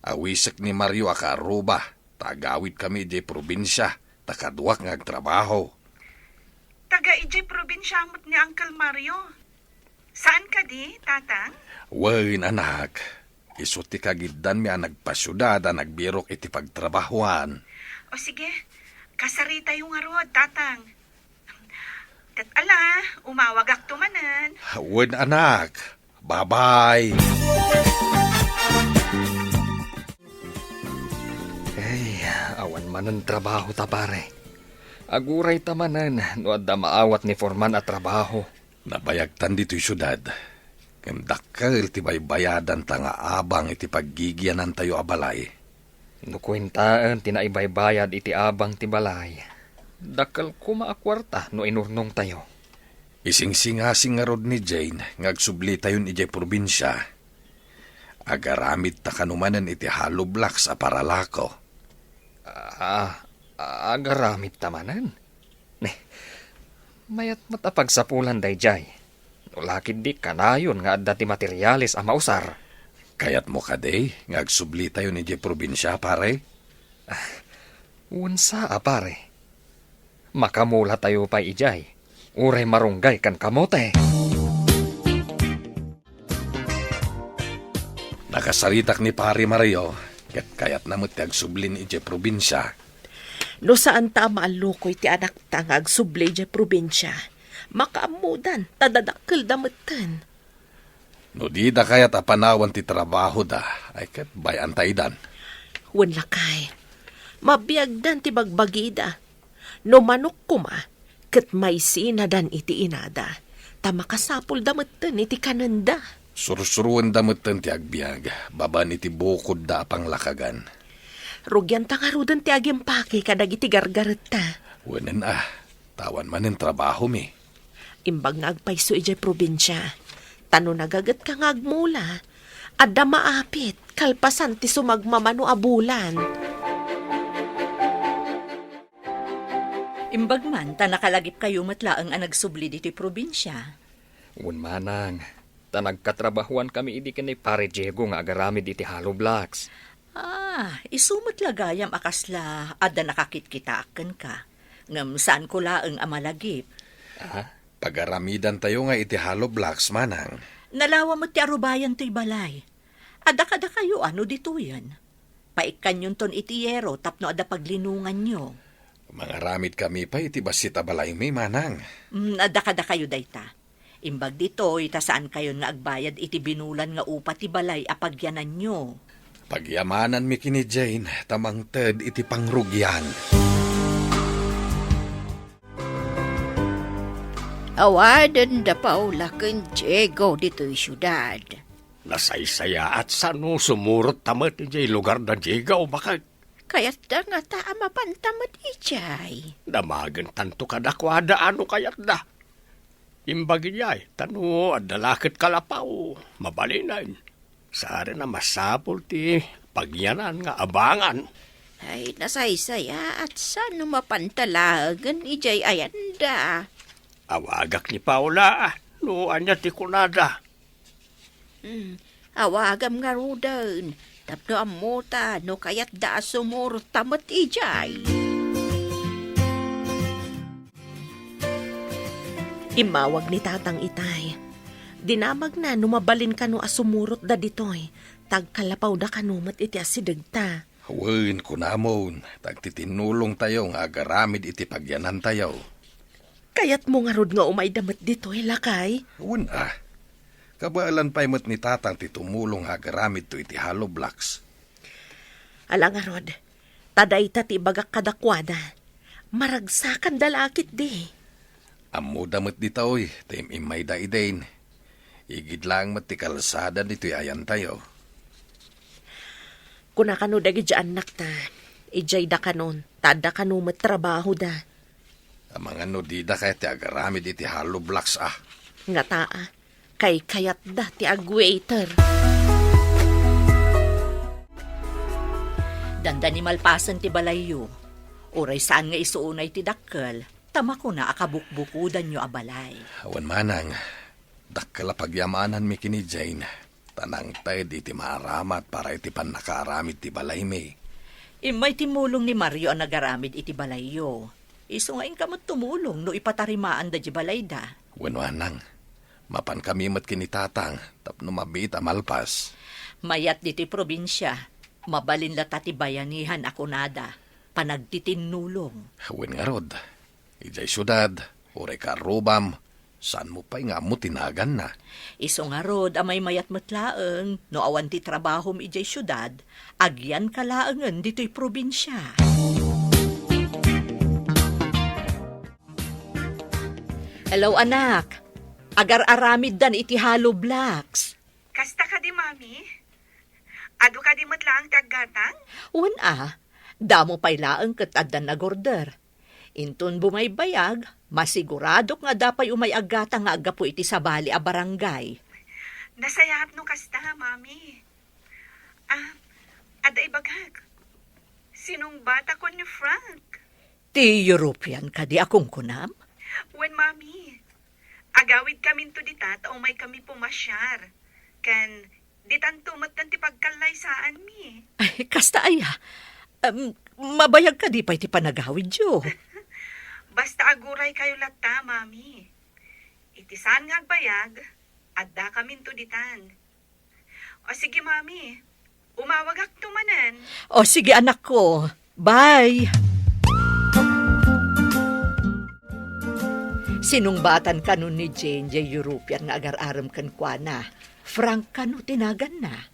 awisek ni Mario a kaaruba, ta agawidkami idiay probinsia, ta kaduak nga agtrabaho. Taga idiay probinsia met ni Uncle Mario. Saan kadi, Tatang? Wen, anak. Isu ti kagiddanmi a nagpasiudad a nagbirok iti pagtrabahoan. O sige, kasaritayo ngarud, Tatang. Ket ala, umawagakto manen. Wen, anak. Bye-bye. Ay, awan manen trabaho ta, pare. Aguray ta manen no adda maawat ni Foreman a trabaho. Nabayagtan ditoy siudad, ngem dakkel ti baybayadanta nga abang iti paggigianantayo a balay. No kuentaen ti naibaybayad iti abang ti balay, dakkel koma a kuarta no inurnongtayo. Isingsingasing ngarud ni Jane nga agsublitayon idiay probinsia. Agaramidta kano manen iti hollow blocks a paralako. Ah, agaramidta manen? Mayat met a pagsapulan daydiay. No la ketdi kanayon nga adda ti materiales a mausar. Kayatmo kadi nga agsublitayon idiay probinsia, pare? Ah, wen sa a, pare. Makamulatayo pay idiay. Uray marunggay ken kamote. Nakasaritak ni Pare Mario, ket kayatna met ti agsublin idiay probinsia. No saanta a maallukoy ti anakta nga agsubli idiay probinsia, makaammodan ta dadakkelda metten. No dida kayat a panawan ti trabahoda, ay ket bay-antaydan. Wen lakay, mabiagdan ti bagbagida. No manok koma, ket maisinadan iti inada, ta makasapulda metten iti kanenda. Sursuroenda metten ti agbiag, babaen iti bukodda a panglakagan. Rugianta ngaruden ti agimpake kadagiti gargaretta. Wenen a, ta awan manen trabahomi. Imbag nga agpayso idiay probinsia, ta no nagagetka nga agmula, adda maapit kalpasan ti sumagmamano a bulan. Imbag man ta nakalagipkayo met laeng a nagsubli ditoy probinsia. Wen manang, ta nagkatrabahoankami idi ken ni Pare Diego nga agaramid iti hollow blocks. Ah, isu met la gayam a kasla adda nakakitkitaak kenka. Ngem saanko laeng a malagip. Ah? Pagaramidantayo nga iti hollow blocks, manang. Nalawa met ti arubayan toy balay. Adda kadakayo a no ditoyen? Paikkanyonton iti yero tapno adda paglinonganyo. Mangaramidkami pay iti bassit a balaymi, manang. Mm, adda kadakayo dayta. Imbag ditoy, ta saankayon nga agbayad iti binulan nga upa ti balay a pagyananyo. Pagyamananmi ken ni Jane, ta mangted iti pangrugian. Awanen da Paula ken Diego ditoy siudad. Nasaysayaat sano sumurot ta met idiay lugar da Diego, baket. Kayatda ngata a mapanta met idiay. Damagen tanto kadakuada a no kayatda. Imbag idiay, ta no adda la ket kalapaw, mabalinen. Saan a masapul ti pagyanan nga abangan. Ay, nasaysayaat sano mapanta laengen idiay ayanda. Awagak ni Paula, no ania ti kunada. Hmm, awagam ngaruden, tapno ammota no kayatda a sumurot ta met idiay. Immawag ni Tatang itay. Dinamagna no mabalin kano a sumurotda ditoy, ta agkalapawda kano met iti asidegta. Wen, kunamon, ta agtitinnulongtayo nga agaramid iti pagyanantayo. Kayatmo ngarud nga umayda met ditoy, lakay? Wen a. Kabaelan pay met ni Tatang ti tumulong nga agaramidto iti hollow blocks. Ala ngarud, ta dayta ti ibagak kadakuada. Maragsakanda la ketdi. Ammoda met ditoy, ta im-immayda idin. Igid laeng met ti kalsada ditoy ayantayo. Kuna kano dagiti annakta, idiayda kanon, ta adda kano met trabahoda. Amangan no dida kayat ti agaramid iti hollow blocks a. Ngata a, kaykayatda ti agwaiter. Dandani malpasen ti balayyo. Uray saan nga isu unay ti dakkel, ta makuna a kabukbukodanyo a balay. Awan manang, dakkel a pagyamananmi ken ni Jane, ta nangted iti maaramat para iti pannakaaramid ti balaymi. Immay timmulong ni Mario a nagaramid iti balayyo. Isu nga inka met tumulong no ipatarimaanda di balayda. Wen manang, mapankami met ken ni Tatang tapno mabiit a malpas. Mayat ditoy probinsia, mabalin latta ti bayanihan a kunada, panagtitinnulong. Wen ngarud, idiay siudad, uray karrubam, saanmo pay nga ammo ti naganna. Isu ngarud a maymayat met laeng, no awan ti trabahom idiay siudad, agyanka laengen ditoy probinsia. Hello, anak. Agar-aramiddan iti hollow blocks. Kasta kadi, Mami? Adu kadi met laeng ti aggatang? Wen a, damo pay laeng ket adda nagorder. Inton bumaybayag, masiguradok nga adda pay umay aggatang nga aggapu iti sabali a barangay. Nasayaat no kasta, Mami. Ah, adda ibagak. Sinong bata ken ni Frank? Ti European kadi a kunkunam? Wen, Mami. Agawidkaminto dita ta umaykami pumasiar. Ken ditanto metten ti pagkallaysaanmi. Ay, kasta aya. Em, mabayag kadi pay ti panagawidyo? Basta aguraykayo latta, Mami. Iti saan nga agbayag, addakaminto ditan. O sige, Mami. Umawagakto manen. O sige, anakko. Bye! Sinungbatan kano ni Jane jay European nga agar-arem kenkuana. Frank kano ti naganna?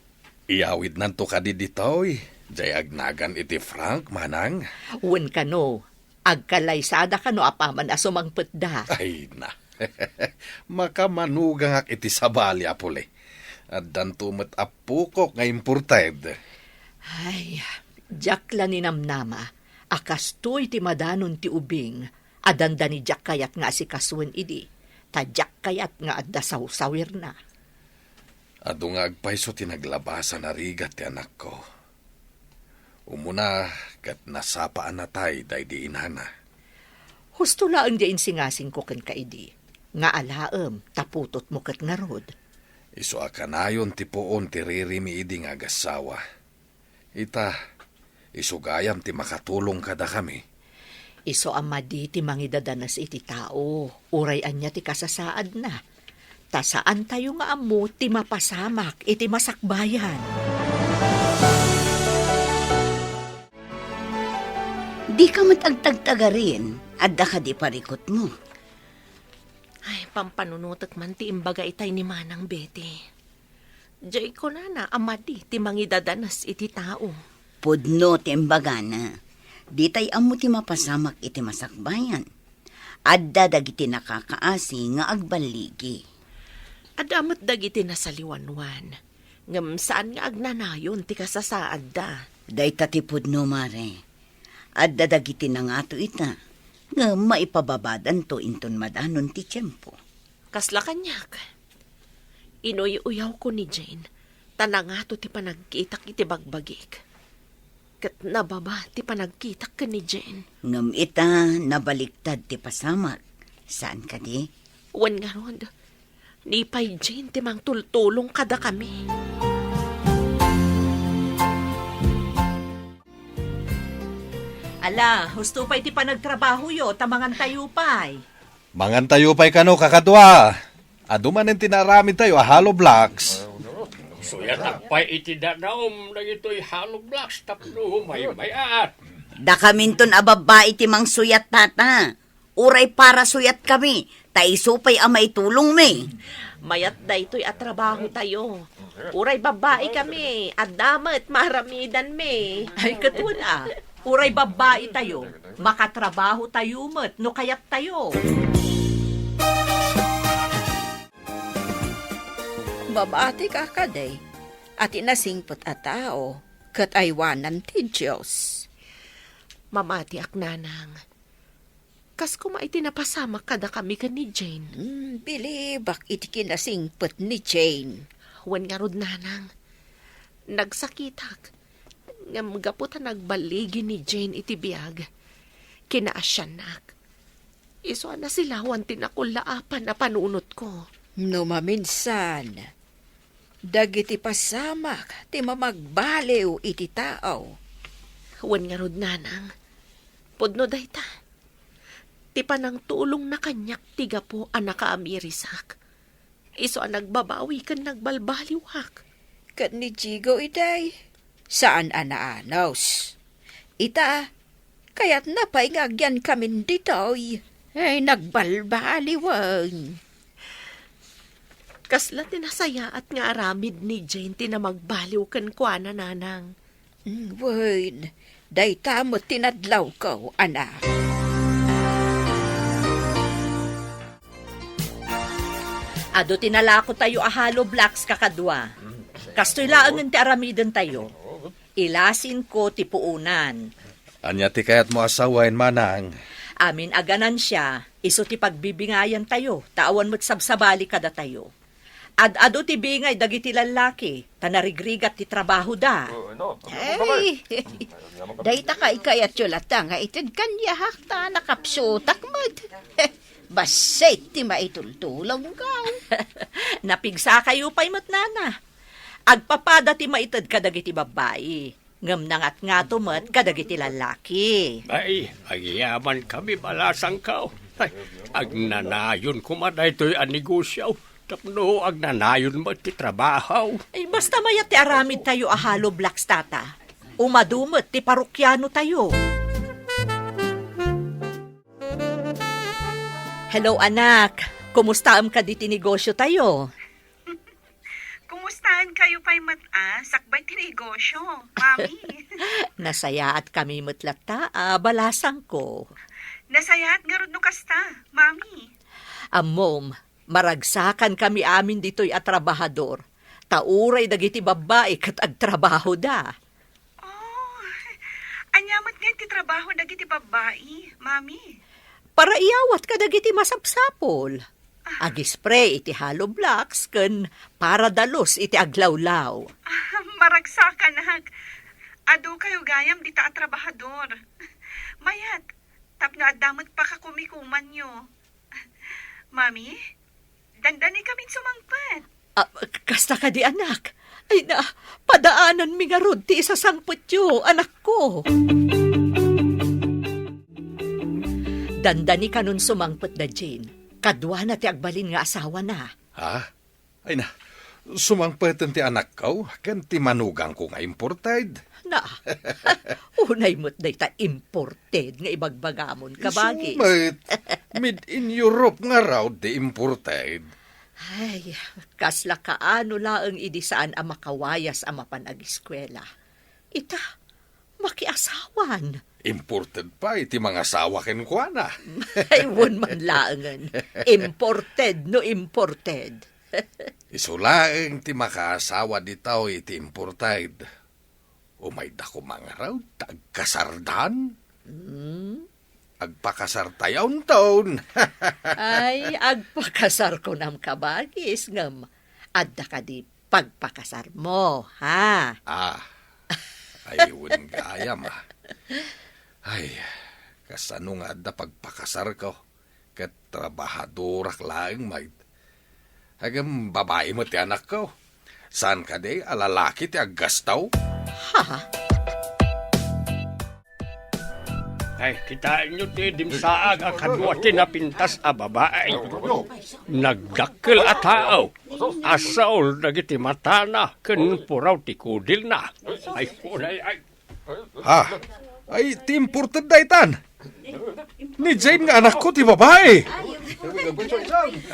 Iyawidnanto kadi ditoy, jay agnagan iti Frank, manang? Wen kano, agkalaysada kano apaman a sumangpetda. Ay na. Makamanugangak iti sabali a puli. Addanto met appokok nga imported. Ay, diak la ninamnama a kastoy ti madanon ti ubing a dandani diak kayat nga asikasuen idi, ta diak kayat nga adda sawsawirna. Adu nga agpayso ti naglabasan a rigat ti anakko. Umuna ket nasapa a natay daydi inana. Husto laeng ti insingasingko kenka idi, nga alaem ta putotmo ket ngarud. Isu a kanayon ti puon ti ririmi idi nga agassawa. Ita, isu gayam ti makatulong kadakami. Isu a madi ti mangidadanes iti tao, uray ania ti kasasaadna. Ta saantayo nga ammo ti mapasamak iti masakbayan. Dika met agtagtagarin, adda kadi parikutmo? Ay, pampanunotek man ti imbaga itay ni Manang Betty. Diay kunana a madi ti mangidadanas iti tao. Pudno ti imbagana. Ditay ammo ti mapasamak iti masakbayan. Adda dagiti nakakaasi nga agballigi. Adda met dagiti nasaliwanwan, ngem saan nga agnanayon ti kasasaadda. Dayta ti pudno, Mare. Adda dagiti nangato ita, ngem maipababadanto inton madanon ti tiempo. Kasla kaniak. Inuy-uyawko ni Jane, ta nangato ti panagkitak iti bagbagik. Ket nababa ti panagkitak ken ni Jane. Ngem ita, nabaliktad ti pasamak. Saan kadi? Wen ngarud, ni pay Jane ti mangtultulong kadakami. Ala, husto pay ti panagtrabahoyo, ta mangantayo pay. Mangantayo pay kano, kakadua. Adu manen ti naaramidtayo a hollow blocks. Suyatak pay iti danaom dagitoy hollow blocks tapno maymay-at. Dakaminton a babbai ti mangsuyat, tata. Uray parasuyatkami, ta isu pay a maitulongmi. Mayat daytoy a trabahotayo. Uray babbaikami, adda met maaramidanmi. Ay, ket wen a, uray babbaitayo, makatrabahotayo met no kayattayo. Mabatik a kadi, a ti nasingpet a tao, ket aywanan ti Dios. Mamatiak, nanang. Kas koma iti napasamak kadakami ken ni Jane. Hmm, bilibak iti kinasingpet ni Jane. Wen ngarud, nanang, nagsakitak. Ngem gapu ta nagballigi ni Jane iti biag, kinaasiannak. Isu a nasilawan ti nakullaapan a panunotko. No maminsan, dagiti pasamak ti mamagbaliw iti tao. Wen ngarud, nanang, pudno dayta. Ti panangtulongna kaniak ti gapu a nakaamirisak. Isu a nagbabawi ken nagbalbaliwak. Ket ni Jigo itay, saan a naanus. Ita, kayatna pay nga agyankamin ditoy. Ay, nagbalbaliwen. Kasla ti nasayaat nga aramid ni Jane ti namagbaliw kenkuana, nanang. Mm, wen, dayta met ti nadlawko, anak. Adu ti nalakotayo a hollow blocks, kakadua. Kastoy laengen ti aramidentayo. Ilasinko ti puonan. Ania ti kayatmo a sawen, manang? Amin a ganansia, isu ti pagbibingayantayo, ta awan met sabsabali kadatayo. Ad-adu ti bingay dagiti lallaki, ta narigrigat ti trabahoda. Ay, dayta kaykayatyo latta nga ited kaniak ta nakapsutak met. Bassit ti maitultulongko. Napigsakayo pay met, nana. Agpapada ti maited kadagiti babbai. Ngem nangatngato met kadagiti lallaki. Ay, agyamankami, balasangko. Ay, agnanayon koma daytoy a negosio tapno agnanayon met ti trabaho. Ay, basta mayat ti aramidtayo a hollow blocks, tata. Umadu met ti parokianotayo. Hello, anak. Kumustaem kadi ti negosiotayo? Kumustaankayo pay met a sakbay ti negosio, Mami? Nasayaatkami met latta a balasangko. Nasayaat ngarud no kasta, Mami. Ammom, maragsakankami amin ditoy a trabahador, ta uray dagiti babbai ket agtrabahoda. Oh, ania met ngay ti trabaho dagiti babbai, Mami? Paraiyawat kadagiti masapsapul. Ah. Agispray iti hollow blocks ken paradalus iti aglawlaw. Ah, maragsakanak. Adukayo gayam dita a trabahador. Mayat, tapno adda met pakakumikumanyo. Mami, dandanikamin sumangpet. Ah, k-, kasta kadi, anak? Ay na, padaananmi ngarud ti isasangpetyo, anakko. Dandanikanon sumangpet da Jane. Kaduana ti agbalin nga asawana. Ah? Ay na, sumangpeten ti anakko ken ti manugangko nga imported. Na, unay met dayta imported nga ibagbagamon, kabagis. Isu met, made in Europe ngarud ti imported. Ay, kasla kaano laeng idi saan a makawayas a mapan agiskuela. Ita, makiasawan. Imported pay ti mangasawa kenkuana. Ay, wen man laengen. Imported no imported. Isu laeng ti makaasawa ditoy iti imported. Umayda koma ngarud ta agkasardan. Hmm? Agpakasartayo inton. Ay, agpakasar kunam, kabagis, ngem adda kadi pagpakasarmo, ha? Ah, ay, wen gayam, ah. Ay, kasano nga adda pagpakasarko? Ket trabahadorak laeng met. Ngem babai met ti anakko. Saan kadi a lalaki ti aggastaw? Ha? Ay, kitaenyo ti dimsaag a kadua ti napintas a babai. Nagdakkel a tao. Asaol dagiti matana ken puraw ti kudilna. Ay, unay, ay. Ha? Ay, ti imported daytan. Ni Jane nga anakko ti babai.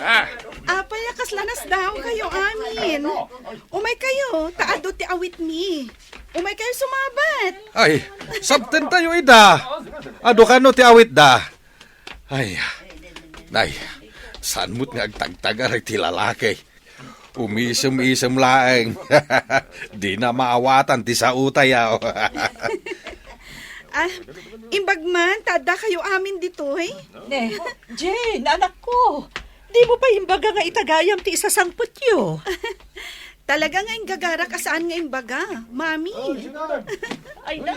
Ah. Apay a kasla nasdaawkayo amin? Umaykayo, ta adu ti awitmi. Umaykayo sumabat. Ay, sabtentayo ida. Adu kano ti awitda? Ay, nay, saan met nga agtagtagar iti lalaki? Umisem-isem laeng. Dina maawatan ti saotayo. Ah, imbag man, ta addakayo amin ditoy? Ne, Jane, anakko, dimo pay imbaga nga ita gayam ti isasangpetyo? Talaga nga inggagarak a saan nga imbaga, Mami. Ay na,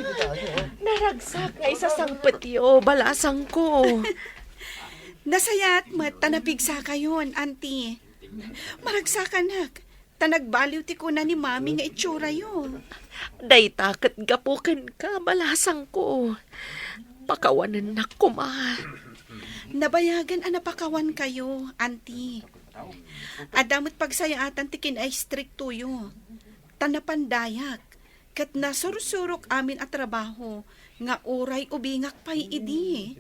naragsak nga isasangpetyo, balasangko. Nasayaat met ta napigsakayon, Auntie. Maragsakanak, ta nagbaliw ti kuna ni Mami nga itsura'yo. Dayta ket gapu kenka, balasangko. Pakawanennak koma. Nabayagen a napakawankayo, Auntie. Adda met pagsayaatan ti kinaistriktoyo, ta napandayak, ket nasursurok amin a trabaho nga uray ubingak pay idi.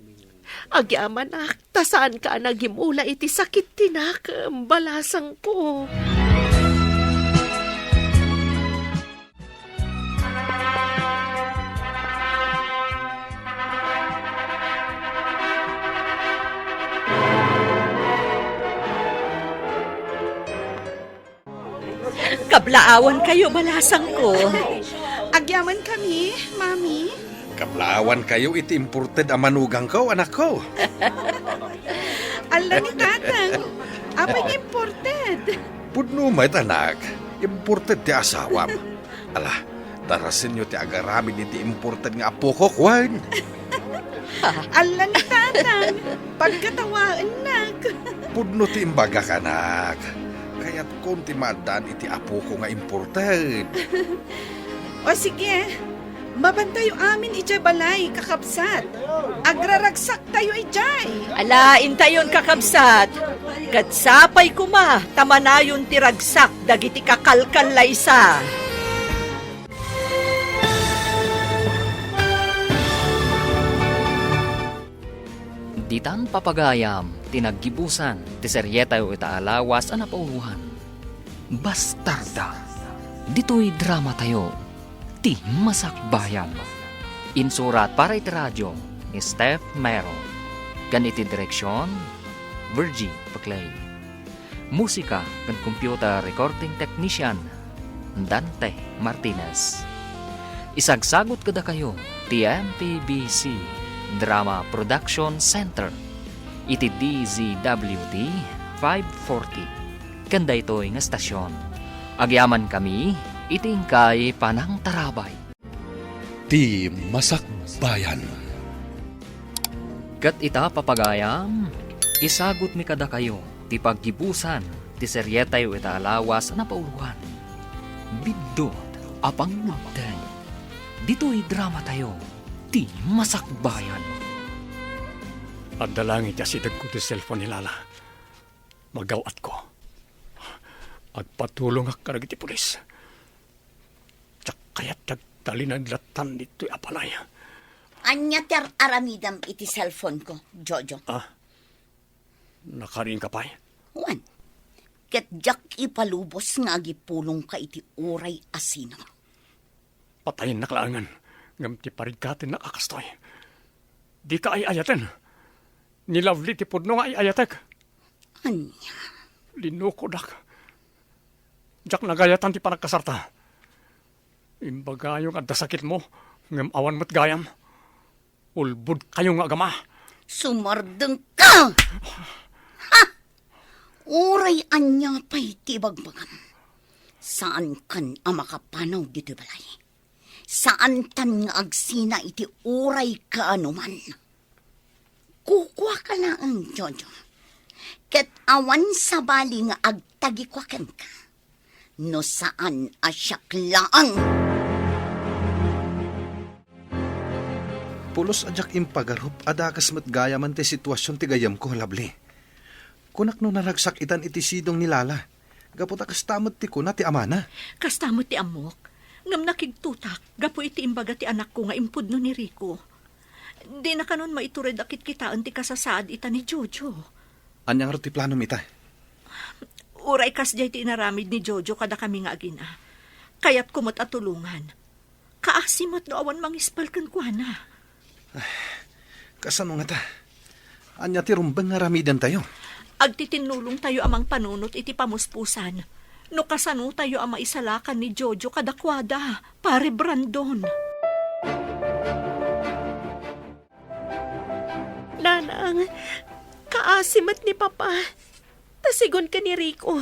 Agyamanak, ta saanka a nagimula iti sakit ti nakem, balasangko. Kablaawankayo, balasangko. Agyamankami, Mami. Kablaawankayo iti imported a manugangko, anakko. Alla ni Tatang, apay nga imported? Pudno met, anak. Imported ti asawam. Ala, darasenyo ti agaramid iti imported nga apokok, wen? Alla ni Tatang, pagkatawaennak. Pudno ti imbagak, anak. Kayatkon ti maaddaan iti apoko nga imported. O sige, mapantayo amin idiay balay, kakabsat. Agraragsaktayo idiay. Ala, intayon, kakabsat. Ket sapay koma ta manayon ti ragsak dagiti kakalkallaysa. Ditan papagayam ti naggibusan ti serietayo ita a lawas a napauloan, Bastarda. Ditoy dramatayo, Ti Masakbayan. Insurat para iti radio ni Steph Mero. Ken iti direksion, Virgie Paclay. Musika ken computer recording technician, Dante Martinez. Isagsagut kadakayo ti M P B C Drama Production Center iti D Z W T five forty ken daytoy nga stasyon. Agyamankami iti inkay panangtarabay. Ti Masakbayan. Ket ita, papagayam, isagutmi kadakayo ti paggibusan ti serietayo ita a lawas a napauloan, Biddut a Pangnubteng. Ditoy dramatayo, Ti Masakbayan. Adda langit ti asidegko ti cellphone ni Lala. Magaw-atko. Agpatulongak kadagiti pulis. Diak kayat ti agtalinaed lattan ditoy a balay. Ania ti ar-aramidem iti cellphone ko, Jojo? Ah, nakarinka pay? Wen, ket diak ipalubos nga agipulongka iti uray a sino. Patayennak laengen, ngem ti pariggatennak a kastoy. Dika ay-ayaten. Ni Lovely ti pudno nga ay-ayatek. Ania? Linukodak. Diak nagayatan ti panagkasarta. Imbagayo nga adda sakitmo, ngem awan met gayam. Ulbodkayo nga agama. Sumardengka! Ha! Uray ania pay ti ibagbagam, saankan a makapanaw ditoy balay. Saantan nga agsina iti uray kaanoman. Kukuaka laeng, Jojo. Ket awan sabali nga agtagikua kenka. No saan a siak laeng. Pulos a diak impagarup a dakes met gayamen ti situasion ti gayyemko, Lovely. Kunak no naragsak itan iti sidong ni Lala, gapu ta kasta met ti kuna ti amana. Kasta met ti ammok, ngem nakigtotak gapu iti imbaga ti anakko nga impudno ni Rico. Dina kanon maitured a kitkitaen ti kasasaad ita ni Jojo. Ania ngarud ti planom ita? Uray kasdiay ti inaramid ni Jojo kadakami nga agina, kayatko met a tulongan. Kaasi met no awan mangispal kenkuana. Kasano ngata? Ania ti rumbeng nga aramidentayo? Agtitinnulongtayo a mangpanunot iti pamuspusan no kasanotayo a maisalakan ni Jojo kadakuada, Pare Brandon. Nanang, kaasi met ni Papa. Ta sigun ken ni Rico,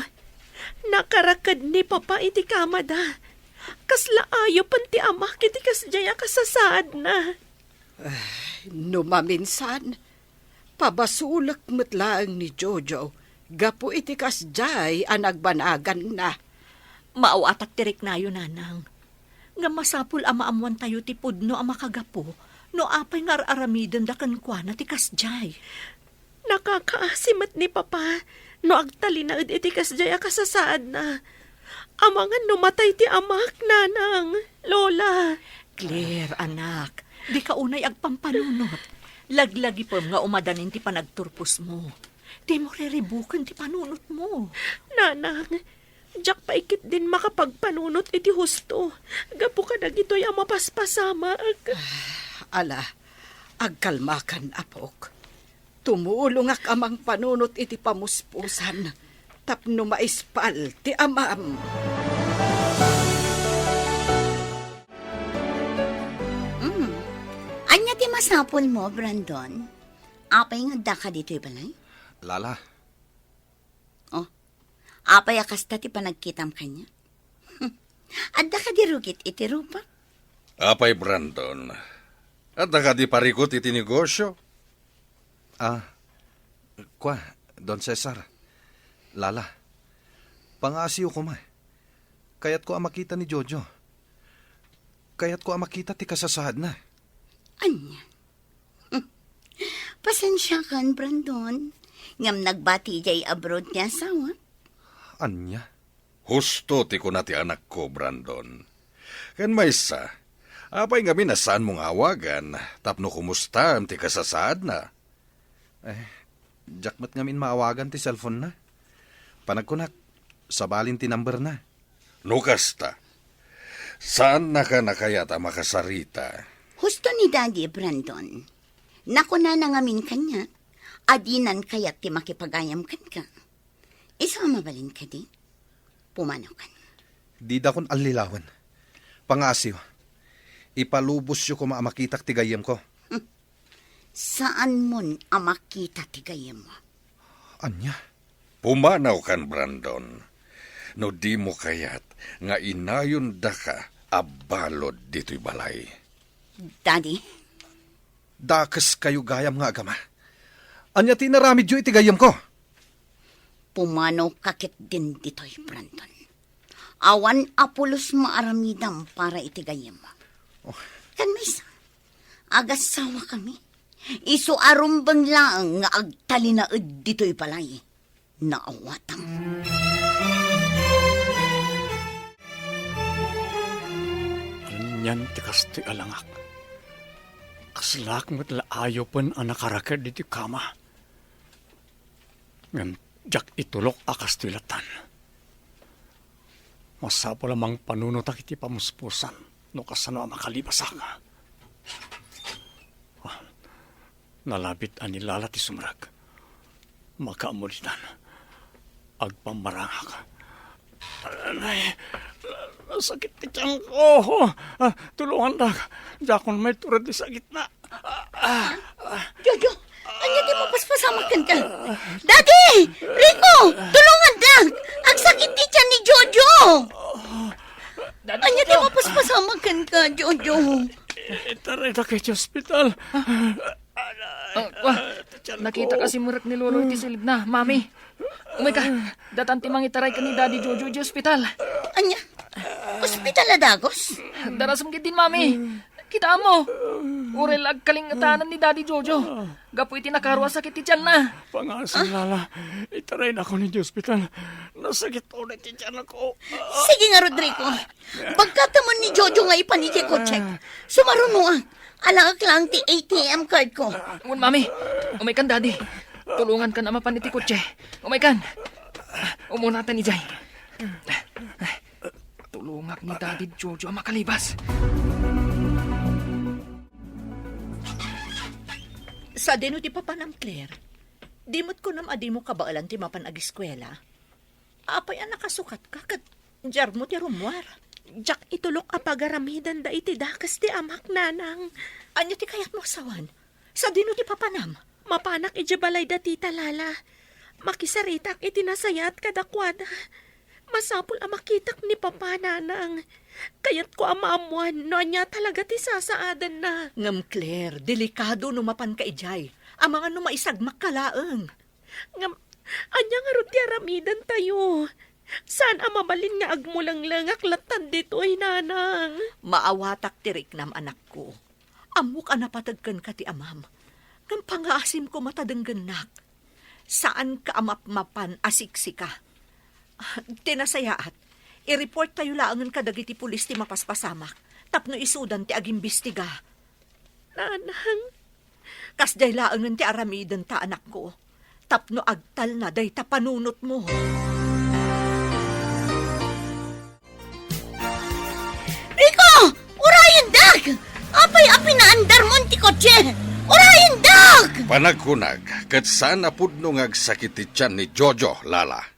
nakaraked ni Papa iti kamada. Kasla ayopen ti amak iti kasdiay a kasasaadna. Ay, no maminsan, pabasolek met laeng ni Jojo gapu iti kasdiay a nagbanaganna. Maawatak ti riknayo, Nanang. Ngem masapul a maammoantayo ti pudno a makagapu no apay nga ar-aramidenda kenkuana ti kasdiay. Nakakaasi met ni Papa no agtalinaed iti kasdiay a kasasaadna. Amangan no matay ti amak, Nanang, Lola. Claire, anak, dika unay agpampanunot. Laglagipem nga umadanin ti panagturposmo. Dimo riribuken ti panunotmo. Nanang, diak pay ketdin makapagpanunot iti husto gapu kadagitoy a mapaspasamak. Ala, agkalmakan, apok. Tumulongak a mangpanunot iti pamuspusan tapno maispal ti amam. Mm. Ania ti masapulmo, Brandon? Apay nga addaka ditoy balay? Lala. Oh, apay a kasta ti panagkitam kaniak? Adda kadi rugit iti rupak? Apay Brandon, adda kadi parikut iti negosio? Ah, kua, Don Cesar, Lala, pangaasiyo koma. Kayatko a makita ni Jojo. Kayatko a makita ti kasasaadna. Ania? Pasensiakan, Brandon. Ngem nagbati idiay abroad ti asawa. Ania? Husto ti kuna ti anakko, Brandon. Ken maysa, apay ngamin a saanmo nga awagan tapno kumustaem ti kasasaadna? Eh, diak met ngamin maawagan ti cellphone-na. Panagkunak, sabalin ti number-na. No kasta, saannakan a kayat a makasarita? Husto ni Daddy, Brandon. Nakunana ngamin kaniak a dinan kayat ti makipagayam kenka. Isu a mabalin kadi? Pumanawkan. Didakon allilawen. Pangaasiyo, ipalubosyo koma a makitak ti gayyemko. Saanmon a makita ti gayyemmo. Ania? Pumanawkan, Brandon. No dimo kayat nga inayondaka a balud ditoy balay. Daddy? Dakeskayo gayam nga agama. Ania ti inaramidyo iti gayyemko? Pumanawka ketdin ditoy, Brandon. Awan a pulos maaramidam para iti gayyemmo. Oh. Ken maysa, agasawakami. Isu a rumbeng laeng nga agtalinaed ditoy balay. Naawatam. Yan ti kastoy a langak. Kaslaak met la ayupen a nakaraked ditoy kama. Ngem diak itulok a kastoy lattan. Masapul a mangpanunotak iti pamuspusan no kasano a makalibasak. Ah, nalabit a ni Lala ti sumrek. Makaammo ditan. Agpammarangak. Anay, nasakit ti tiyanko. Ah, tulungandak. Diakon maitured ti sakitna. Ah, ah, Jojo, ania ti mapaspasamak kenka? Daddy! Rico! Tulungandak! Agsakit ti tiyan ni Jojo! Ania ti mapaspasamak kenka, Jojo? Itarayda kay ti ospital. Ah, ah, nakita ka si Murek ni Lolo iti silibna, Mami. Umay ka, datan ti mangitaray ken ni Daddy Jojo iti ospital. Ania? Ospital a dagos? Darasem ketdin, Mami. Kitaem mo. Uray la agkalingetanan ni Daddy Jojo gapu iti nakaro a sakit ti tianna. Pangasim, Lala. Itaraynakon iti ospital. Nasakit unay ti tianko. Sige nga, Rodrigo. Bagkatemon ni Jojo nga ipan iti kotsek. Sumarunoak. Alaek laeng ti A T M card ko. Wen, Mami. Umay kan, Daddy. Tulongankan a mapan iti kotse. Umay kan. Umunatan idiay. Tulongak ni Daddy Jojo a makalibas. Sadino ti papanam, Claire? Di met kunam a dimo kabaelan ti mapan agiskuela? Apay a nakasukatka ket diarmo ti rummuar? Diak itulok a pagaramidenda iti dakes ti amak, nanang. Ania ti kayatmo a sawen? Sadino ti papanam? Mapanak idiay balayda, tita, lala. Makisaritak iti nasayaat kadakuada. Masapul a makitak ni papa, nanang. Kayatko a maammoan no ania talaga ti sasaadenna. Ngem, Claire, delikado no mapanka idiay. Amangan no maisagmakka laeng. Ngem, ania ngarud ti aramidentayo? Saan a mabalin nga agmulenglengak lattan ditoy, nanang. Maawatak ti riknam, anakko. Ammok a napateg kenka ti amam. Ngem pangaasim koma ta denggennak. Saanka a mapmapan a siksika. Ti nasayaat, i-reporttayo laengen kadagiti pulis ti mapaspasamak tapno isudan ti agimbestiga. Nanang, kasdiay laengen ti aramidenta, anakko, tapno agtalna dayta panunotmo. Rico! Urayendak! Apay a pinaandarmon ti kotse? Urayendak! Panagkunak, ket saan a pudno nga agsakit ti tian ni Jojo, Lala.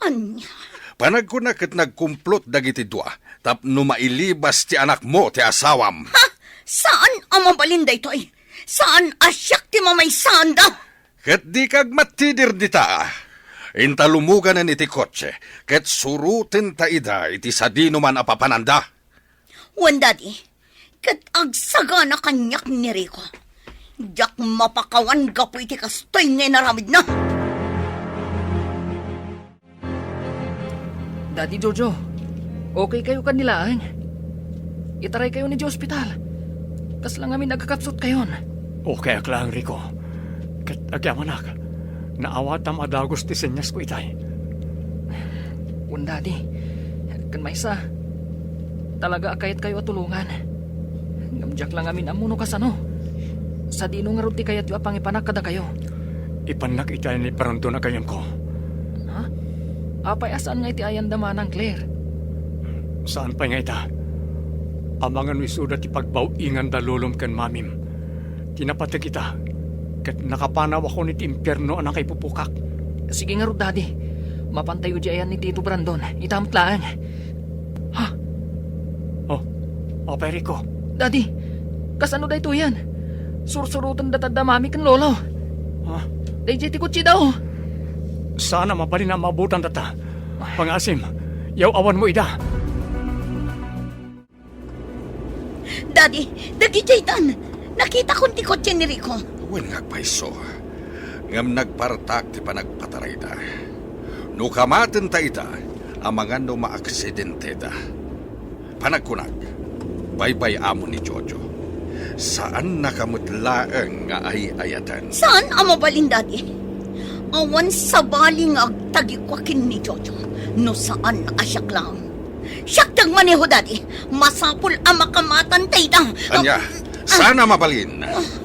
Ania? Panagkunak ket nagkumplot dagiti dua tapno mailibas ti anakmo ti asawam. Ha? Saan a mabalin daytoy? Saan a siak ti mamaysanda? Ket dika agmatidir dita. Inta lumuganen iti kotse, ket surotenta ida iti sadinoman a papananda. Wen, Daddy, ket agsagana kaniak ni Rico. Diak mapakawan gapu iti kastoy nga inaramidna. Daddy Jojo, okay kayo kanilaeng? Itaray kayo ni ospital. Kasla ngamin agkakapsut kayon. Okay ak laeng, Rico. Ket agyamanak, naawatam a dagus ti senyas ko itay. Wen, Daddy. Ken maysa, talaga a kayat kayo a tulongan. Ngem diak la ngamin ammo no kasano. Sadino ngarud ti kayatyo a pangipanak kadakayo? Ipannak itay ni Brandon a gayyemko. Ha? Apay a saan nga iti ayanda manang, Claire? Saan pay nga ita? Amangan no isuda ti pagbaw-inganda lolom ken mamim. Ti napateg ita, ket nakapanawakon iti impierno a nakaipupukak. Sige ngarud, Daddy. Mapantayo di ayan ni Tito Brandon. Ita met laeng. Ha? Oh, apay, Rico? Daddy, kasano daytoyen? Sursuroten data da Mami ken Lolo. Ha? Daydiay ti kotsi da, oh. Saan a mabalin a maabutan data. Pangaasim, yaw-awan mo ida. Daddy, dagiti aytan. Nakitakon ti kotse ni Rico. Wen nga agpayso. Ngem nagpartak ti panagpatarayda. No kamatenta ida, amangan no maaksidenteda. Panagkunak, baybay-amon ni Jojo. Saannaka met laeng nga ay-ayaten. Saan a mabalin, Daddy. Awan sabali nga agtagikua ken ni Jojo no saan a siak laeng. Siak ti agmaneho, Daddy. Masapul a makamatan ta ida. Ania, sana mabalin.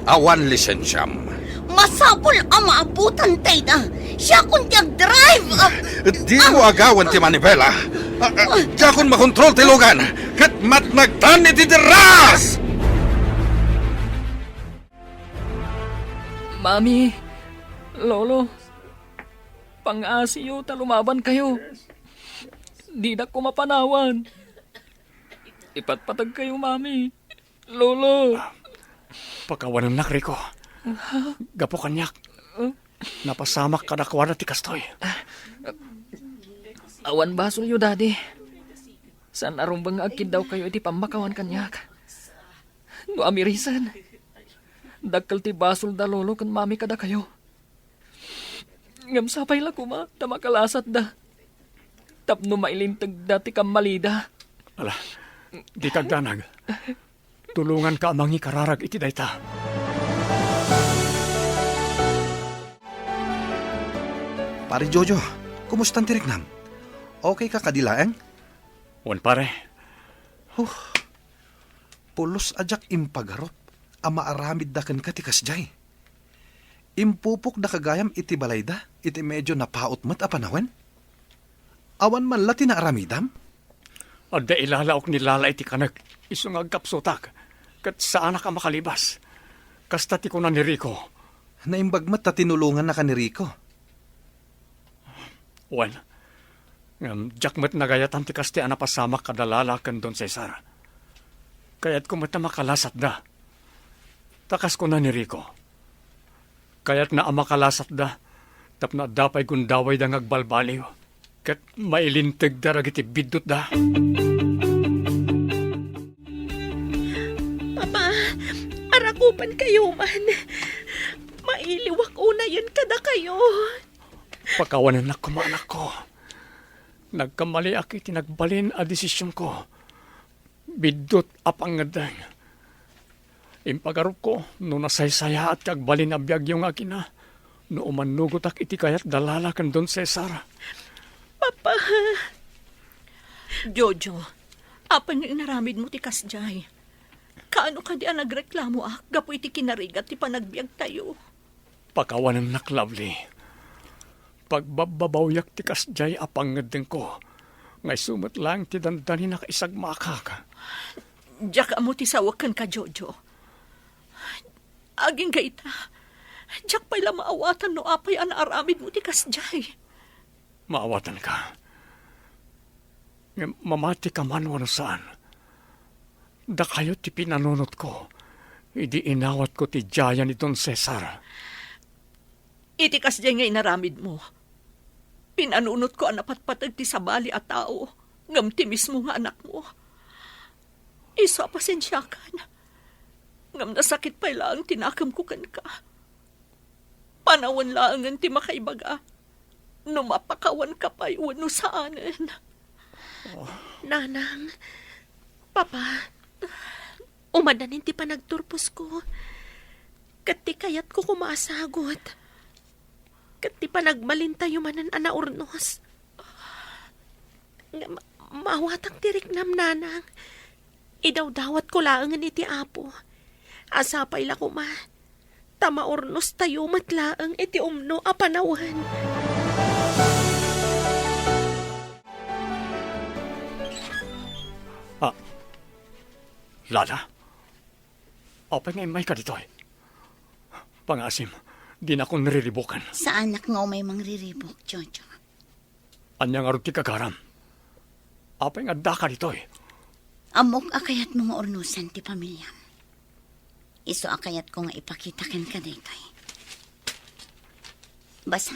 Awan lisensiam. Masapul a maabutan ta ida. Siakon ti agdrive. Ah, dimo agawen ti manibela. Ah, ah, diakon makontrol ti lugan. Ket matnagtan iti derras! Mami, Lolo, pangngasiyo ta lumabankayo. Didak koma panawan. Ipatpatagkayo, Mami. Lolo. Pakawanennak, Rico. Gapu kaniak, napasamak kadakuada ti kastoy. Awan basolyo, Daddy. Saan a rumbeng nga agkiddawkayo iti pammakawan kaniak. No amirisen, dakkel ti basolda Lolo ken Mami kadakayo. Ngem sapay la koma ta makalasatda tapno mailintegda ti kammalida. Ala, dika agdanag. Tulonganka a mangikararag iti dayta. Pare Jojo, kumusta ti riknam? Okay ka kadi laeng? Wen, pare. Huh. Pulos a diak impagarup a maaramidda kenka ti kasdiay. Impupokdaka gayam iti balayda iti medio napaut met a panawen? Awan man la ti naaramidam? Adda ilalaok ni Lala iti kanek, isu nga agkapsutak, ket saanak a makalibas. Kasta ti kuna ni Rico. Naimbag met ta tinulongannaka ni Rico. Wen, ngem diak met nagayatan ti kasta a napasamak kada Lala ken Don Cesar. Kayatko met a makalasatda. Ta kas kuna ni Rico, kayatna a makalasatda tapno adda pay gundawayda nga agbalbaliw ket mailintegda dagiti biddutda. Papa, arakupankayo man. Mailiwak unayen kadakayo. Pakawanennak koma, anakko. Nagkamaliak iti nagbalin a desisionko. Biddut a pangngeddeng. Impagarupko no nasaysayaat ti agbalin a biagyo nga agina, no umannugotak iti kayat da Lala ken Don Cesar. Papa. Jojo, apay nga inaramidmo ti kasdiay? Kaano kadi a nagreklamoak gapu iti kinarigat ti panagbiagtayo? Pakawanennak, Lovely. Pagbabbabawiak ti kasdiay a pangngeddengko, nga isu met laeng ti dandani nakaisagmakak. Diak ammo ti sawek kenka, Jojo. Agingga ita, diak pay la maawatan no apay a naaramidmo ti kasdiay. Maawatanka. Ngem mamatika man wenno saan, dakayo ti pinanunotko idi inawatko ti diayan ni Don Cesar. Iti kasdiay nga inaramidmo, pinanunotko a napatpateg ti sabali a tao ngem ti mismo nga anakmo. Isu a pasensiakan, ngem nasakit pay laeng ti nakemko kenka. Panawen laengen ti makaibaga no mapakawanka pay wenno saanen. Nanang, Papa, umadanin ti panagturposko, ket ti kayatko koma a sagut, ket ti panagbalintayo manen a naurnos. Ngem maawatak ti riknam, Nanang. Idawdawatko laengen iti Apo a sapay la koma ta maurnostayo met laeng iti umno a panawen. Ah, Lala? Apay nga immayka ditoy? Pangasim, dinakon riribuken. Saanak nga umay mangriribuk, Jojo. Ania ngarud ti gagaram? Apay nga addaka ditoy? Ammok a kayatmo nga urnosen ti pamiliam. Isu a kayatko nga ipakita kenka daytoy. Basta,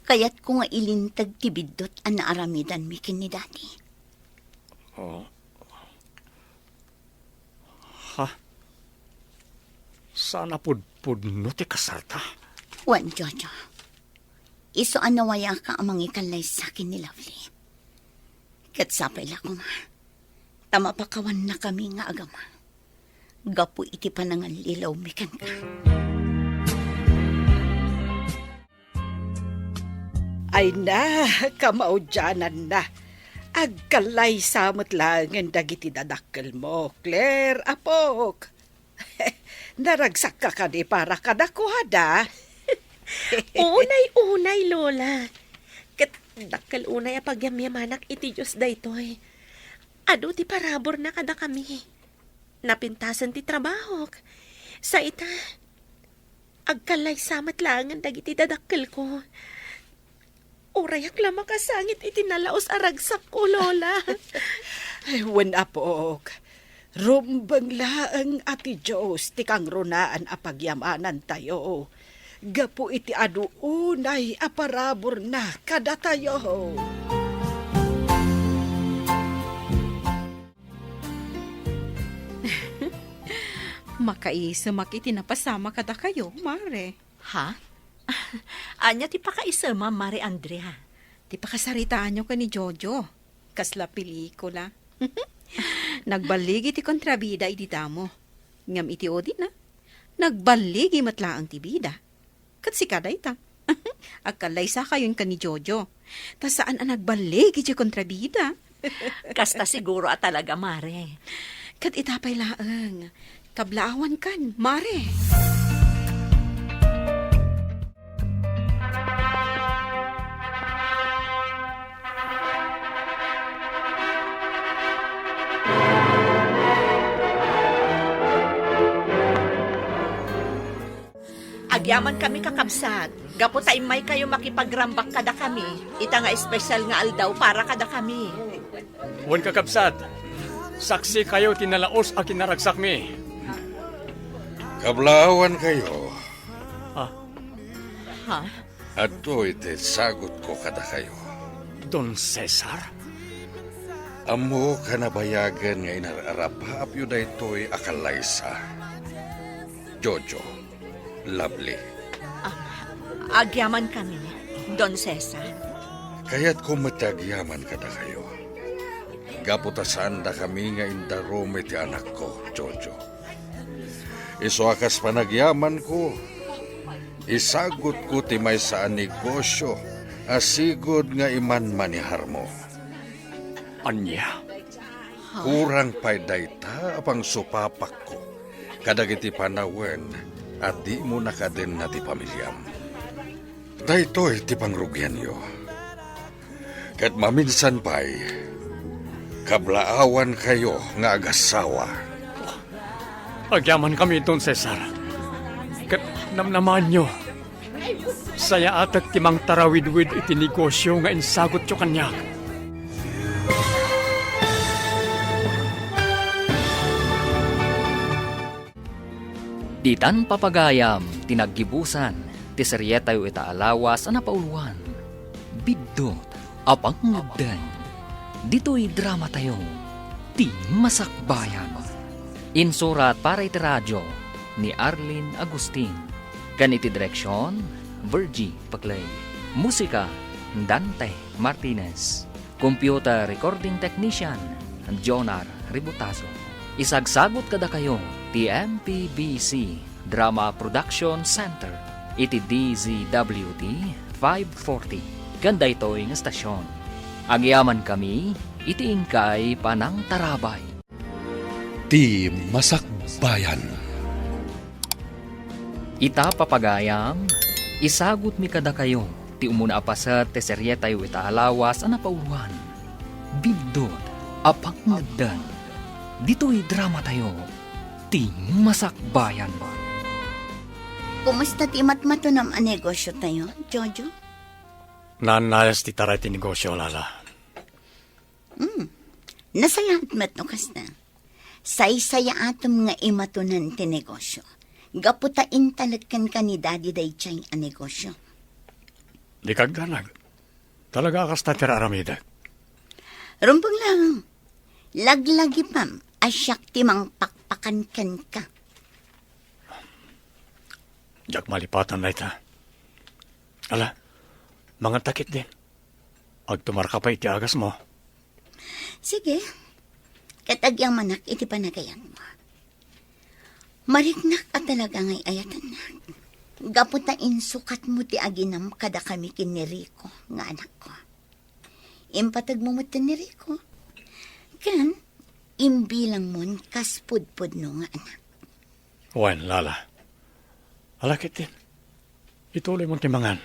kayatko nga ilinteg ti biddut a naaramidanmi ken ni Daddy. Oh. Ha? Saan a pudpudno ti kasarta? Wen, Jojo. Isu a nawayaka a mangikallaysa ken ni Lovely. Ket sapay la koma ta mapakawannakami nga agama gapu iti panangallilawmi kenka. Ay na, kamaudiananna. Agkallaysa met laengen dagiti dadakkelmo, Claire, apok. Naragsakka kadi para kadakuada? Unay-unay, Lola. Ket dakkel unay a pagyamyamanak iti Dios daytoy. Adu ti paraburna kadakami. Napintasen ti trabahok. Sa ita, agkallaysa met laengen dagiti dadakkelko. Urayak la makasangit iti nalaus a ragsakko, Lola. Ay, wen, apok. Rumbeng laeng a ti Dios ti kangrunaan a pagyamanantayo. Gapu iti adu unay a paraburna kadatayo. Makaisemak iti napasama kadakayo, Mare. Ha? Ania ti pakaisemam, Mare Andrea? Ti pakasaritaanyo ken ni Jojo. Kasla pelikula. Nagballigi ti kontrabida idi damo. Ngem iti udina, nagballigi met laeng ti bida. Ket sika dayta. Agkallaysakayon ken ni Jojo. Ta saan a nagballig idiay kontrabida. Kasta siguro a talaga, Mare. Ket ita pay laeng, kablaawankan, Mare. Agyamankami, kakabsat, gapu ta immaykayo makipagrambak kadakami ita nga espesyal nga aldaw para kadakami. Wen, kakabsat, saksikayo ti nalaus a kinaragsakmi. Kablaawankayo. Ha? Ha? Adtoy ti sagutko kadakayo. Don Cesar? Ammok a nabayagen nga inar-arapaapyo daytoy a kallaysa. Jojo, Lovely. Ah, agyamankami, Don Cesar. Kayatko met ti agyaman kadakayo. Gapu ta saandakami nga indarum iti anakko, Jojo. Isu a kas panagyamanko, isagutko ti maysa a negosio a sigud nga imanmaniharmo. Ania? Kurang pay dayta a pangsupapakko kadagiti panawen a dimo nakadenna ti pamiliam. Daytoy ti pangrugianyo. Ket maminsan pay, kablaawankayo nga agasawa. Agyamankami, Don Cesar. Ket namnamaanyo, sayaatek ti mangtarawidwid iti negosio nga insagutyo kaniak. Ditan papagayam ti naggibusan ti serietayo ita a lawas a napauloan, Biddut a Pangngegdan. Ditoy dramatayo, Ti Masakbayan. Insurat para iti radio ni Arlene Agustin. Ken iti direksion, Virgie Paclay. Musika, Dante Martinez. Computer recording technician, Jonar Ributazo. Isagsagut kadakayo ti M P B C Drama Production Center iti D Z W T five forty ken daytoy nga estasion. Agyamankami iti inkay panangtarabay. Ti Masakbayan. Ita, papagayam, isagutmi kadakayo ti umuna a paset ti serietayo ita a lawas a napauloan, Biddut a Pangngegdan. Ditoy dramatayo, Ti Masakbayan. Kumusta ti matmatunam a negosiotayo, Jojo? Naannayas ti taray ti negosio, Lala. Hmm. Nasayaat met no kasta. Saysayaatem nga imatunan ti negosio. Gapu ta intalek kenka ni Daddy daydiay a negosio. Dika agdanag. Talaga a kasta ti ar-aramidek. Rumbeng laeng. Laglagipem a siak ti mangpakpakan kenka. Diak malipatan dayta. Ala, mangantak ketdin. Agtumarka pay iti agasmo. Sige. Ket agyamanak iti panagayatmo. Mariknak a talaga nga ay-ayatennak. Gapu ta insukatmo ti aginam kadakami ken ni Rico nga anakko. Impategmo metten ni Rico. Ken, imbilangmon kas pudpudno nga anak. Wen, Lala. Ala ketdin. Ituloymon ti mangan.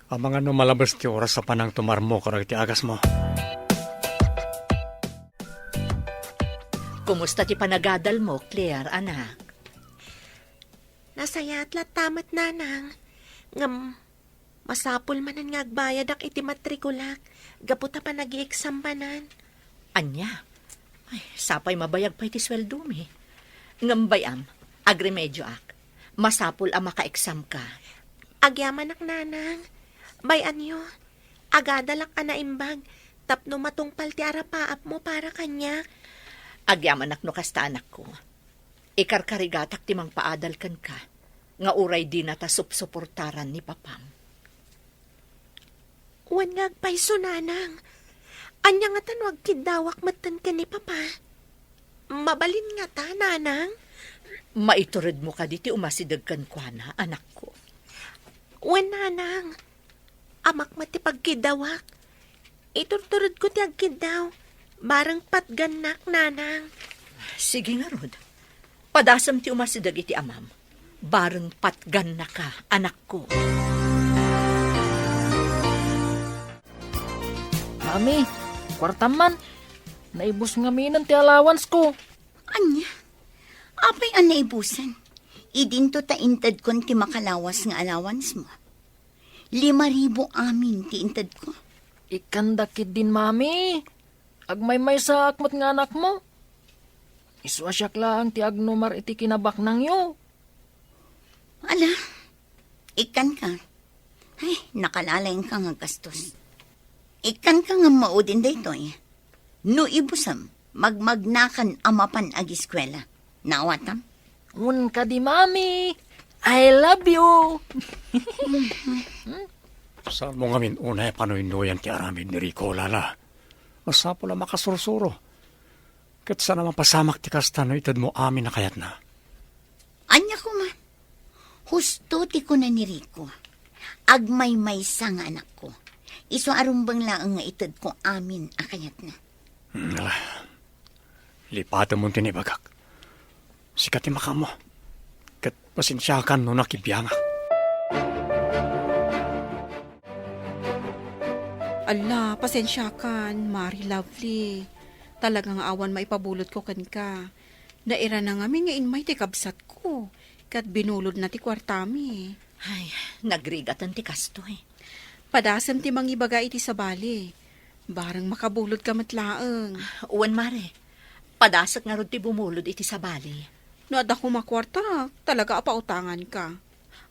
Amangan no malabes ti oras a panangtumarmo kadagiti agasmo. Kumusta ti panagadalmo, Claire, anak? Nasayaat latta met, Nanang. Ngem, masapul manen nga agbayadak iti matrikulak gapu ta panagi-exam manen. Ania? Ay, sapay mabayag pay ti sueldomi. Ngem bay-am, agremedioak. Masapul a maka-examka. Agyamanak, Nanang. Bay-anyo, agadalak a naimbag tapno matungpal ti arapaapmo para kaniak. Agyamanak no kasta, anakko. Ikarkarigatak ti mangpaadal kenka, nga uray dinata supsuportaran ni papam. Wen nga agpayso, Nanang. Ania ngata no agkiddawak metten ken ni Papa? Mabalin ngata, Nanang? Maituredmo kadi ti umasideg kenkuana, anakko? Wen, Nanang. Amak met ti pagkiddawak. Iturturedko ti agkiddaw. Bareng patgannak, Nanang. Sige ngarud. Padasem ti umasideg iti amam. Bareng patgannaka, anakko. Mami, kuartam man. Naibus ngaminen ti allowance ko. Ania? Apay a naibusen? Idinto ta intedkon ti makalawas nga allowance mo. Lima ribu amin ti intedko. Ikkanda ketdin, Mami. Agmaymaysaak met nga anakmo. Isu a siak laeng ti agnumar iti kinabaknangyo. Ala, ikkanka. Ay, nakalalengka nga gastos. Ikkanka nga maudin daytoy. No ibusem, magmagnakan a mapan agiskuela. Naawatam? Wen kadi, Mami. I love you. Saanmo ngamin unay a panuynoyan ti aramid ni Rico, Lala. Masapul a makasursuro. Ket saan a mapasamak ti kasta no itedmo amin a kayatna. Ania koma? Husto ti kuna ni Rico. Agmaymaysa nga anakko. Isu a rumbeng laeng nga itedko amin a kayatna. Hmm, ala. Lipatemon ti naibagak. Sika ti makaammo. Ket pasensiakan no nakibiangak. Ala, pasensiakan, Mari Lovely. Talaga nga awan maipabulodko kenka. Nairana ngamin nga immay ti kabsatko, ket binulodna ti kuartami. Ay, nagrigaten ti kastoy. Padasem ti mangibaga iti sabali. Bareng makabulodka met laeng. Wen, Mare. Padasek ngarud ti bumulod iti sabali. No adda koma kuarta, talaga a pautanganka.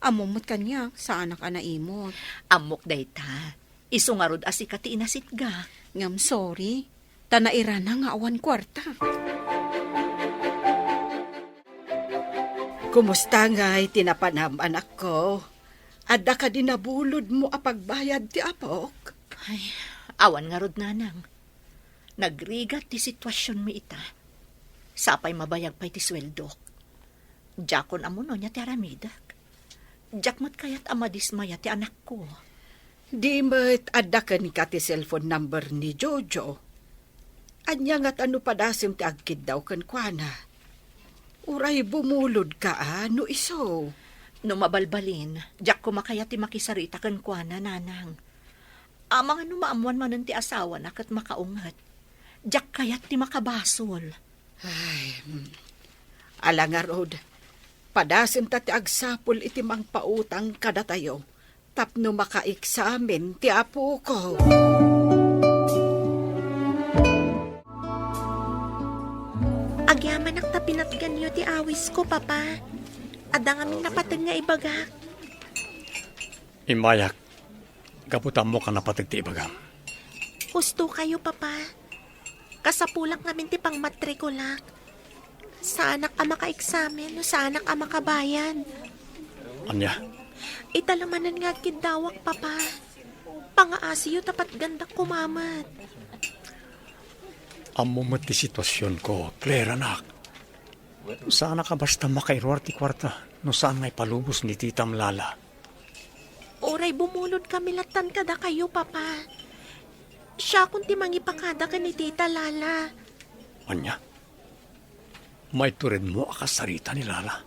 Ammom met kaniak, saanak a naimot. Ammok dayta. Isu ngarud a sika ti inasitga. Ngem sorry, ta nairana nga awan kuarta. Kumusta ngay ti napanam, anakko? Adda kadi nabulodmo a pagbayad ti apok? Ay, awan ngarud, Nanang. Nagrigat ti situasionmi ita. Sapay mabayag pay ti sueldok. Diakon ammo no ania ti aramidek. Diak met kayat a madismaya ti anakko. Di met adda kenka ti cellphone number ni Jojo? Ania ngata no padasem ti agkiddaw kenkuana? Uray bumulodka a no isu? No mabalbalin, diak koma kayat ti makisarita kenkuana, Nanang. Amangan no maammoan manen ti asawana ket makaunget. Diak kayat ti makabasol. Ay, hmm. Ala ngarud, padasemta ti agsapul iti mangpautang kadatayo tapno makaeksamen ti apoko. Agyamanak ta pinatganyo ti awisko, Papa. Adda ngamin napateg nga ibagak. Immayak, gapu ta ammok a napateg ti ibagam. Husto kayo, Papa. Kasapulak ngamin ti pangmatrikulak. Saanak a makaeksamen no saanak a makabayad. Ania? Ita la manen nga agkiddawak, Papa. Pangaasiyo ta patgandak koma met. Ammom met ti situasionko, Claire, anak. Saanak a basta makairuar ti kuarta no saan nga ipalubos ni titam, Lala. Uray bumulodkami lattan kadakayo, Papa. Siakon ti mangipakada ken ni Tita Lala. Ania? Maituredmo a kasarita ni Lala?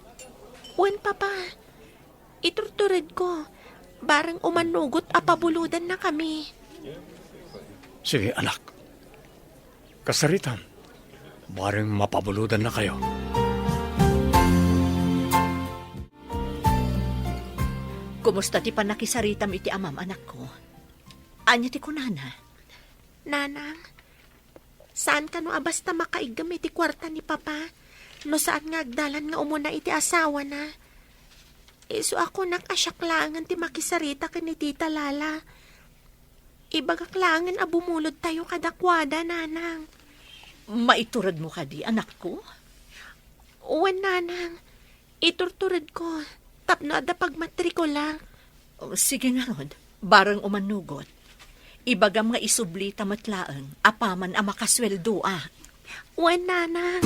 Wen, Papa. Iturturedko. Bareng umanugot a pabulodannakami. Sige, anak. Kasaritam. Bareng mapabulodannakayo. Kumusta ti pannakisaritam iti amam, anakko? Ania ti kunana? Nanang, saan kano a basta makaiggem iti kuarta ni Papa, no saan nga agdalan nga umuna iti asawana. Isu a kunak a siak laengen ti makisarita ken ni Tita Lala. Ibagak laengen a bumulodtayo kadakuada, Nanang. Maituredmo kadi, anakko? Wen, Nanang. Iturturedko tapno adda pagmatrikulam. O, sige ngarud, bareng umanugot. Ibagam nga isublita met laeng apaman a makasueldoak. Wen, Nanang.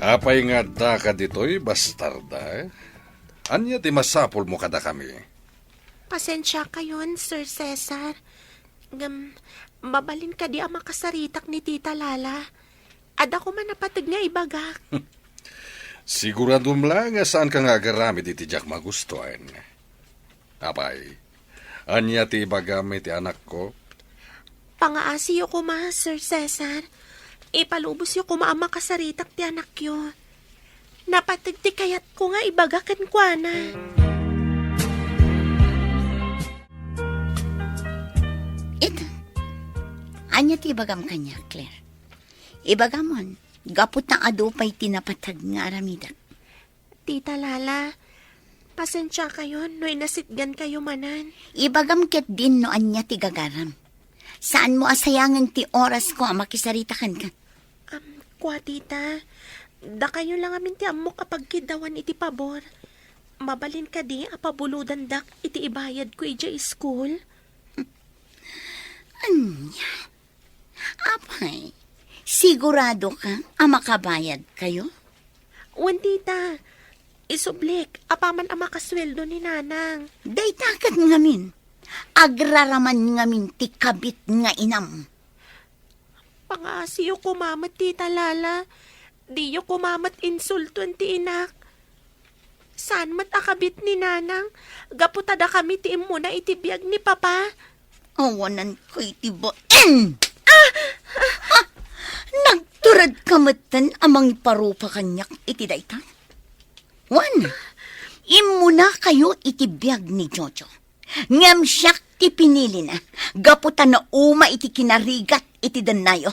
Apay nga addaka ditoy, bastarda? Ania ti masapulmo kadakami? Pasensiakayon, Sir Cesar. Ngem, mabalin kadi a makasaritak ni Tita Lala? Adda koma napateg nga ibagak. Siguradom la nga saanka nga agaramid iti diak magustuan. Apay, ania ti ibagam iti anakko? Pangaasiyo koma, Sir Cesar. Ipalubosyo koma a makasaritak ti anakyo. Napateg ti kayatko nga ibaga kenkuana. Ita, ania ti ibagam kaniak, Claire? Ibagamon, gapu ta adu pay ti napateg nga aramidek. Tita Lala, pasensiakayon no inasitgankayo manen. Ibagam ketdin no ania ti gagaram. Saanmo a sayangen ti orasko a makisarita kenka. Am, kua, Tita, dakayo la ngamin ti ammok a pagkiddawan iti pabor. Mabalin kadi a pabulodandak iti ibayadko idiay school? Ania? Apay, siguradoka a makabayadkayo? Wen, Tita. Isublik, apaman a makasueldo ni Nanang. Dayta ket ngamin, agraraman ngamin ti kabit nga inam. Pangaasiyo koma met, Tita Lala. Diyo koma met insultoen ti inak. Saan met a kabit ni Nanang, gapu ta dakami ti immuna iti biag ni Papa. Awananko iti bain! Ah! Ha? Nagturedka metten a mangiparupa kaniak iti dayta? Wen, immunakayo iti biag ni Jojo. Ngem siak ti pinilina, gapu ta nauma iti kinarigat iti dennayo.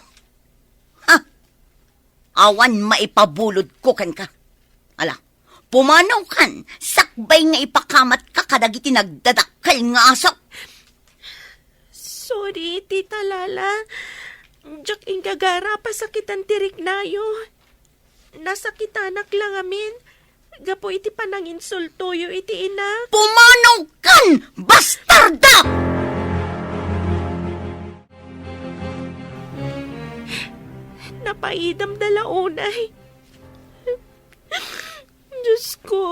Ha? Awan maipabulodko kenka. Ala, pumanawkan, sakbay nga ipakamatka kadagiti nagdadakkel nga aso. Sorry, Tita Lala. Diak inggagara a pasakitan ti riknayo. Nasakitanak la ngamin gapu iti pananginsultoyo iti inak. Pumanawkan, bastarda! Napaidamda la unay. Diosko,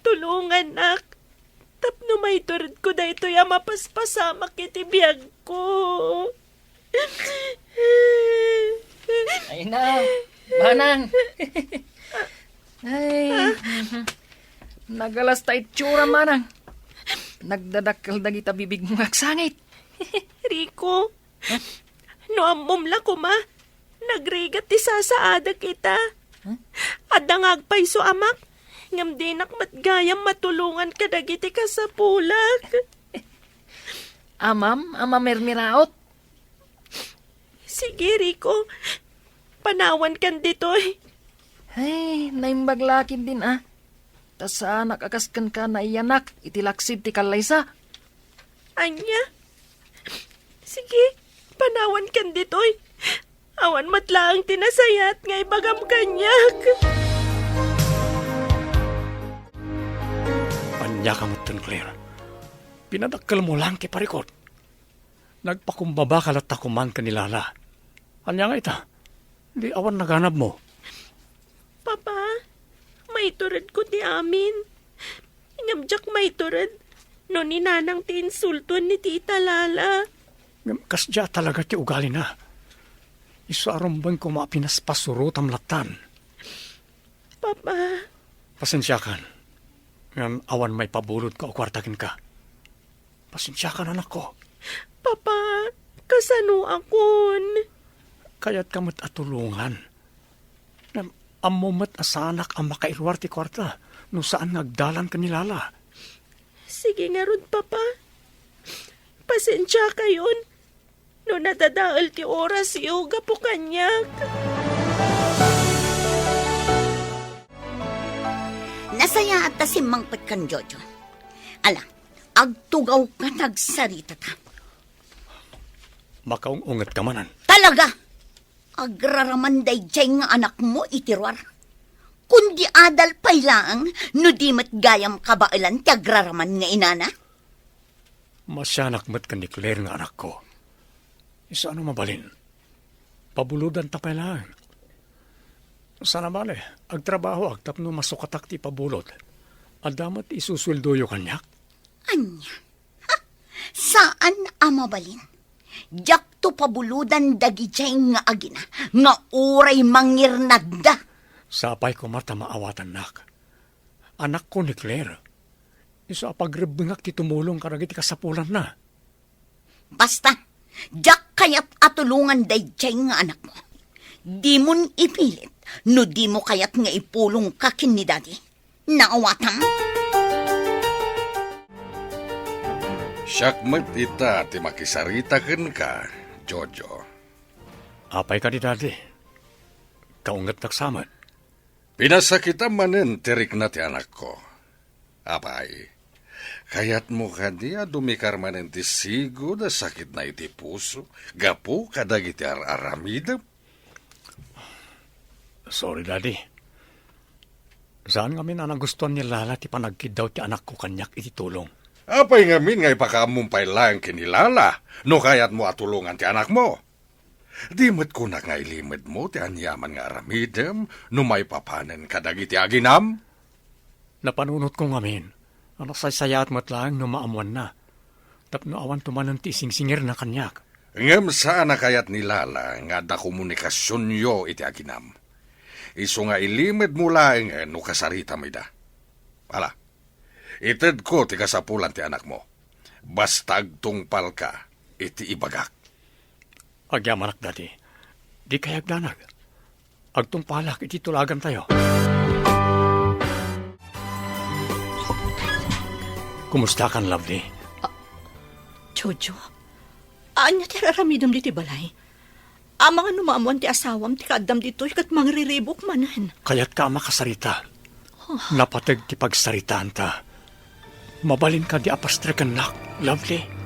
tulonganak tapno maituredko daytoy a mapaspasamak iti biagko. Ay na, manang. Ay, nagalas ta itsura, manang. Nagdadakkel dagita bibigmo nga agsangit. Rico, no ammom la koma, nagrigat ti sasaadek ita. Huh? Adda nga agpayso amak, ngem dinak met gayam matulongan kadagiti kasapulak. Amam a mamirmiraot. Sige, Rico. Panawankan ditoy. Ay, naimbag la ketdin a. Ta saanak a kas kenka naiyanak iti laksid ti kallaysa. Ania? Sige, panawankan ditoy. Awan met laeng ti nasayaat nga ibagam kaniak. Ania ka metten, Claire? Pinadakkelmo laeng ti parikut. Nagpakumbaba ka latta koman ken ni Lala. Ania nga ita? Di awan naganabmo? Papa, maituredko ti amin. Ngem diak maitured. no ni Nanang ti insultuan ni Tita Lala. Ngem kasdiay talaga ti ugalina. Isu a rumbeng koma a pinaspasurotam lattan. Papa. Pasensiakan. Ngem awan maipabulodko a kuarta kenka. Pasensiakan, anakko. Papa, kasanoakon? Kayatka met a tulongan. Ngem ammo met a saanak a makairuar ti kuarta no saan nga agdalan ken ni Lala. Sige ngarud, Papa. Pasensiakayon no nadadael ti orasyo gapu kaniak. Nasayaat ta simmangpet kan Jojo. Ala, agtugawka ta agsaritata. Makaung-unget ka manen. Talaga! Agraraman daydiay nga anakmo iti ruar. Kundi adal pay laeng no di met gayam kabaelan ti agraraman nga inana. Masianak met ken ni Claire nga anakko. Isu a no mabalin, pabulodanta pay laeng. Saan a bale, agtrabahoak tapno masukatak ti ipabulod. Adda met isusueldoyo kaniak. Ania? Ha! Saan a mabalin. Diakto pabulodan dagidiay nga agina nga uray mangirnadda. Sapay koma ta maawatannak. Anakko ni Claire. Isu a pagrebbengak ti tumulong kadagiti kasapulanna. Basta, diak kayat a tulongan daydiay nga anakmo. Dimon ipilit no dimo kayat nga ipulongka ken ni Daddy. Naawatam? Siak met ita ti makisarita kenka, Jojo. Apay kadi, Daddy? Kaungetnak sa met. Pinasakitam manen ti rikna ti anakko. Apay, kayatmo kadi a dumikar manen ti sigud a sakitna iti puso gapu kadagiti ar-aramidem? Sorry, Daddy. Saan ngamin a nagustuan ni Lala ti panagkiddaw ti anakko kaniak iti tulong. Apay ngamin nga ipakaammom pay laeng ken ni Lala no kayatmo a tulongan ti anakmo? Di met kunak nga ilimedmo ti aniaman nga aramidem no maipapanen kadagiti aginam? Napanunotko ngamin a nasaysayaat met laeng no maammoanna, tapno awanto manen ti isingsingirna kaniak. Ngem saan a kayat ni Lala nga adda komunikasionyo iti aginam. Isu nga ilimedmo laengen no kasaritam ida. Ala, itedko ti kasapulan ti anakmo. Basta agtungpalka iti ibagak. Agyamanak, Daddy. Dikay agdanag. Agtungpalak iti tulagantayo. Kumustakan, Lovely? Ah, Jojo, ania ti ar-aramidem ditoy balay? Amangan no maammoan ti asawam ti kaaddam ditoy ket mangriribuk manen. Kayatka a makasarita. Napateg ti pagsaritaanta. Mabalin kadi a pastrekennak, Lovely?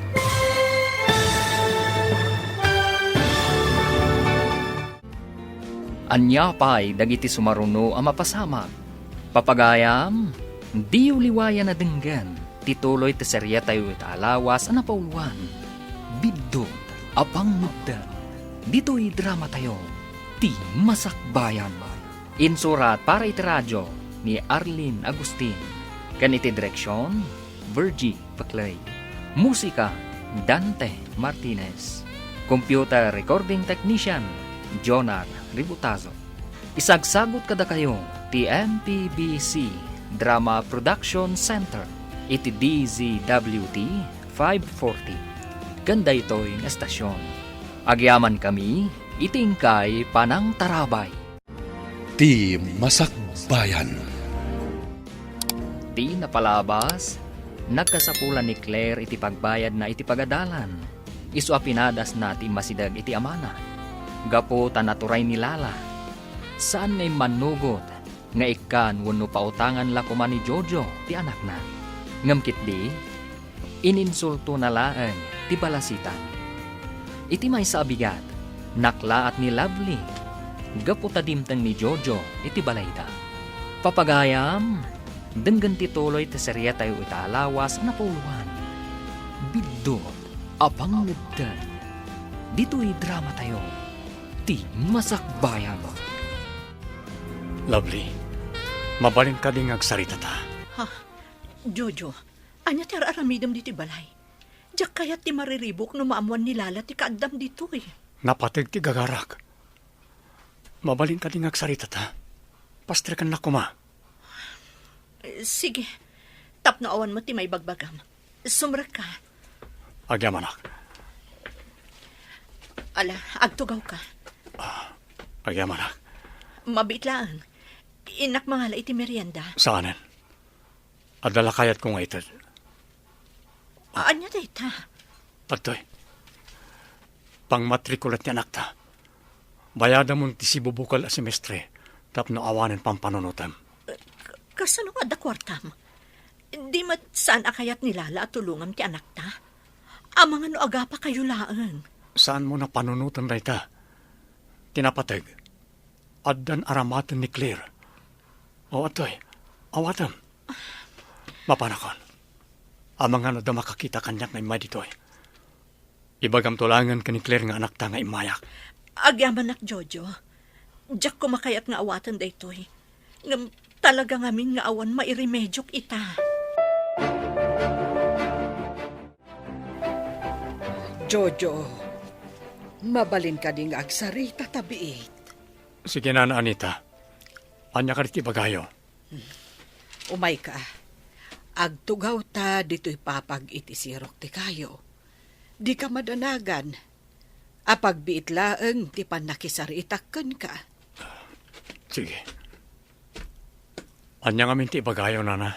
Ania pay dagiti sumaruno a mapasamak? Papagayam, diyo liwayan a denggen ti tuloy ti seriatayo ita a lawas a napauluan, Biddut a Pangngegdan, ditoy dramatayo, Ti Masakbayan. Insurat para iti radio ni Arlene Agustin, ken iti direksion, Virgie Paclay. Musika, Dante Martinez. Computer recording technician, Jonar Ributazo. Isagsagut kadakayo ti M P B C Drama Production Center iti D Z W T five forty ken daytoy nga estasion. Agyamankami iti inkay panangtarabay. Ti Masakbayan. Ti napalabas, nagkasapulan ni Claire iti pagbayadna iti pagadalan. Isu a pinadasna ti immasideg iti amana. Gapu ta naturay ni Lala, saan nga immannugot nga ikkan wenno pautangan la koma ni Jojo ti anakna. Ngem ketdi, ininsultona laeng ti balasitan. Iti maysa a bigat, naklaat ni Lovely gapu ta dimteng ni Jojo iti balayda. Papagayam, denggen ti tuloy ti seriatayo ita a lawas a napauluan, Biddut a Pangngegdan, ditoy dramatayo, Ti Masakbayan. Lovely, mabalin kadi nga agsaritata? Ha? Jojo, Ania ti ar-aramidem ditoy balay? Diak kayat ti mariribuk no maammuan ni Lala ti kaaddam ditoy. Napateg ti gagarak. Mabalin kadi nga agsaritata? Pastrekannak koma. Eh, sige. Tapno awan met ti maibagbagam. Sumrekka. Agyamanak. Ala, agtugawka. Ah, agyamanak. Mabiit laeng. Innak mangala iti merienda. Saanen? Adda la kayatko nga ited. Ania dayta? Adtoy. Pangmatrikulan ti anakta. Bayadamon ti sibubukel a semestre tapno awanen pampanunotem. K-, kasano nga adda kuartam? Di met saan a kayat ni Lala a tulongam ti anakta? Amangan no agapakayo laeng. Saanmo a panunoten dayta? Ti napateg, addan aramaten ni Claire. O, adtoy, awatem. Mapanakon. Amangan no adda makakita kaniak nga immay ditoy. Ibagamto laengen ken ni Claire nga anakta nga immayak. Agyamanak, Jojo. Diak koma kayat nga awaten daytoy. Ngem talaga ngamin nga awan mairemediok ita. Jojo, mabalin kadi nga agsarita ta biit? Sige, Nana Anita. Ania kadi ti ibagayo? Umayka. Agtugawta ditoy papag iti sirok ti kayo. Dika madanagan. Apagbiit laeng ti pannakisaritak kenka. Sige. Ania ngamin ti ibagayo, Nana?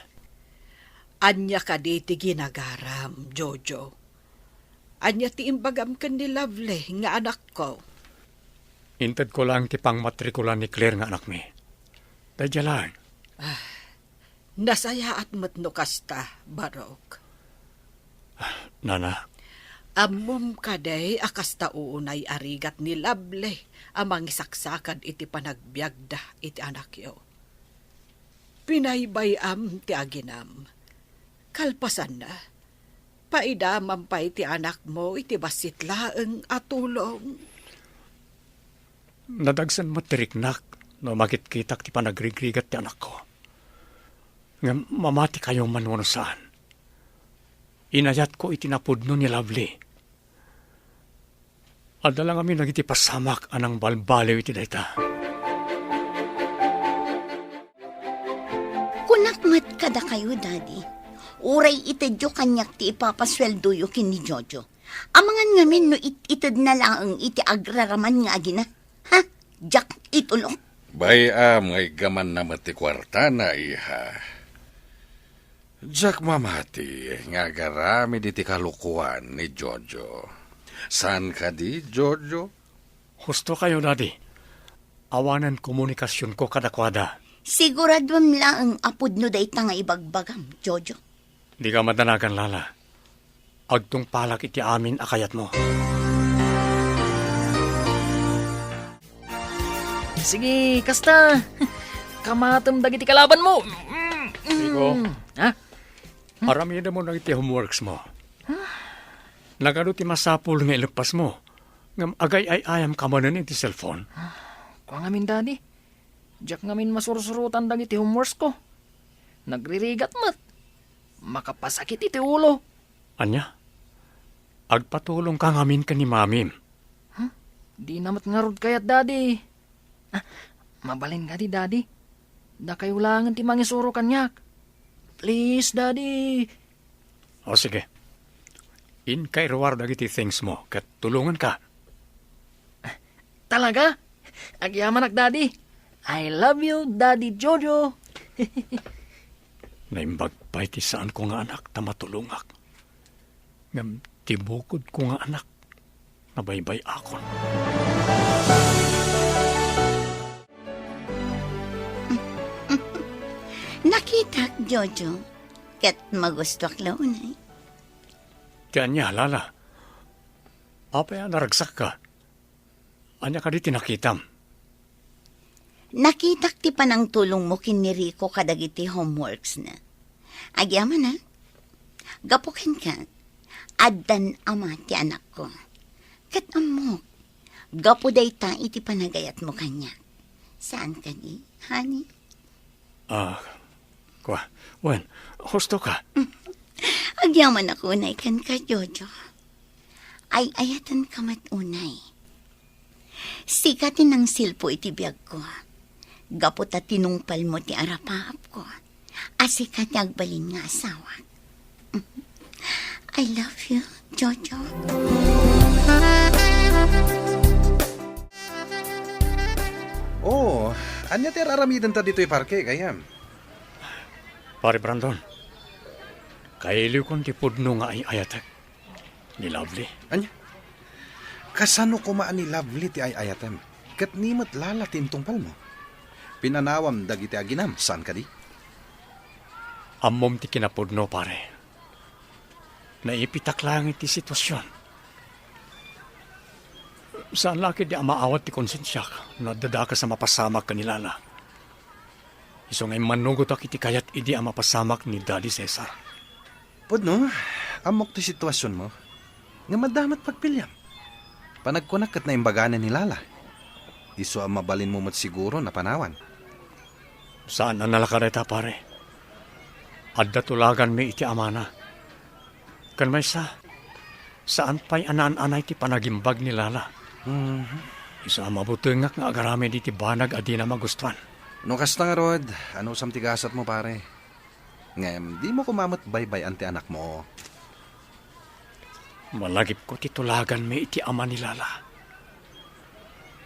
Ania kadi ti ginagaram, Jojo? Ania ti imbagam ken ni Lovely nga anakko? Intedko laeng ti pangmatrikulan ni Claire nga anakmi. Daydiay laeng. Ah, nasayaat met no kasta, Barok. Nana. Ammom kadi a kasta unay a rigat ni Lovely a mangisaksakad iti panagbiagda iti anakyo? Pinaybay-am ti aginam. Kalpasanna, paidamam pay ti anakmo iti bassit laeng a tulong. Nadagsen met ti riknak no makitkitak ti panagrigrigat ti anakko. Ngem mamatikayo man wenno saan, inayatko iti napudno ni Lovely. Adda la ngamin dagiti pasamak a nangbalbaliw iti dayta. Kunak met kadakayo, Daddy, uray itedyo kaniak ti ipapasueldoyo ken ni Jojo. Amangan ngamin no it-itedna laeng iti agraraman nga agina. Ha? Diak itulok. Bay-am nga iggamanna met ti kuartana, iha. Diak mamati nga agaramid iti kalokoan ni Jojo. Saan kadi, Jojo? Husto kayo, Daddy. Awanen komunikasionko kadakuada. Siguraduem laeng a pudno dayta nga ibagbagam, Jojo. Dika madanagan, Lala. Agtungpalak iti amin a kayatmo. Sige, kasta. Kamatem dagiti kalabanmo. Rico. Ha? Aramidem dagiti homeworks mo. Nagadu ti masapul nga ileppasmo, ngem agay-ay-ayam ka manen iti cellphone. Kua ngamin, Daddy. Diak ngamin masursurotan dagiti homeworks ko. Nagririgat met. Makapasakit iti ulo. Ania? Agpatulong ka ngamin ken ni Mamim. Huh? Dina met ngarud kayat, Daddy. Ah, mabalin kadi, Daddy. Dakayo laengen ti mangisuro kaniak. Please, Daddy. O, sige. Inka iruar dagiti things mo, ket tulonganka. Talaga? Agyamanak, Daddy. I love you, Daddy Jojo. Naimbag pay ti saanko nga anak ta matulongak. Ngem ti bukodko nga anak, nabaybay-akon. Nakitak, Jojo, ket magustuak la unay. Ti ania, Lala? Apay a naragsakka? Ania kadi ti nakitam? Nakitak ti panangtulongmo ken ni Rico kadagiti homeworks na. Agyamanak, gapu kenka, addan ama ti anakko. Ket ammok, gapu dayta iti panagayatmo kaniak. Saan kadi, honey? Ah, kua. Wen, husto ka. Agyamanak unay kenka, Jojo. Ay-ayatenka met unay. Sika ti nangsilpo iti biagko. Gapu ta tinungpalmo ti arapaapko a sika ti agbalin nga asawak. I love you, Jojo. Oh, ania ti ar-aramidenta ditoy parke, gayyem? Pare Brandon, kailiwkon ti pudno nga ay-ayatek. Ni Lovely. Ania? Kasano koma a ni Lovely ti ay-ayatem? Ket ni met Lala ti intungpalmo? Pinanawam dagiti aginam, saan kadi? Ammom ti kinapudno, pare. Naipitak laeng iti sitwasion. Saan la ketdi a maawat ti konsensiak no adda dakes a mapasamak ken ni Lala. Isu nga immannugotak iti kayat idi a mapasamak ni Daddy Cesar. Pudno, ammok ti sitwasionmo. Ngem adda met pagpiliam. Panagkunak ket naimbaganen ni Lala. Isu a mabalinmo met siguro a panawan. Saan a nalaka dayta, pare. Adda tulaganmi iti amana. Ken maysa, saan pay a naan-anay ti panagimbag ni Lala. Mhm. Isu a mabutengak nga agaramid iti banag a dina magustuan. No kasta ngarud, anusam ti gasatmo, pare? Ngem dimo koma met baybay-an ti anakmo. Malagipko ti tulaganmi iti ama ni Lala.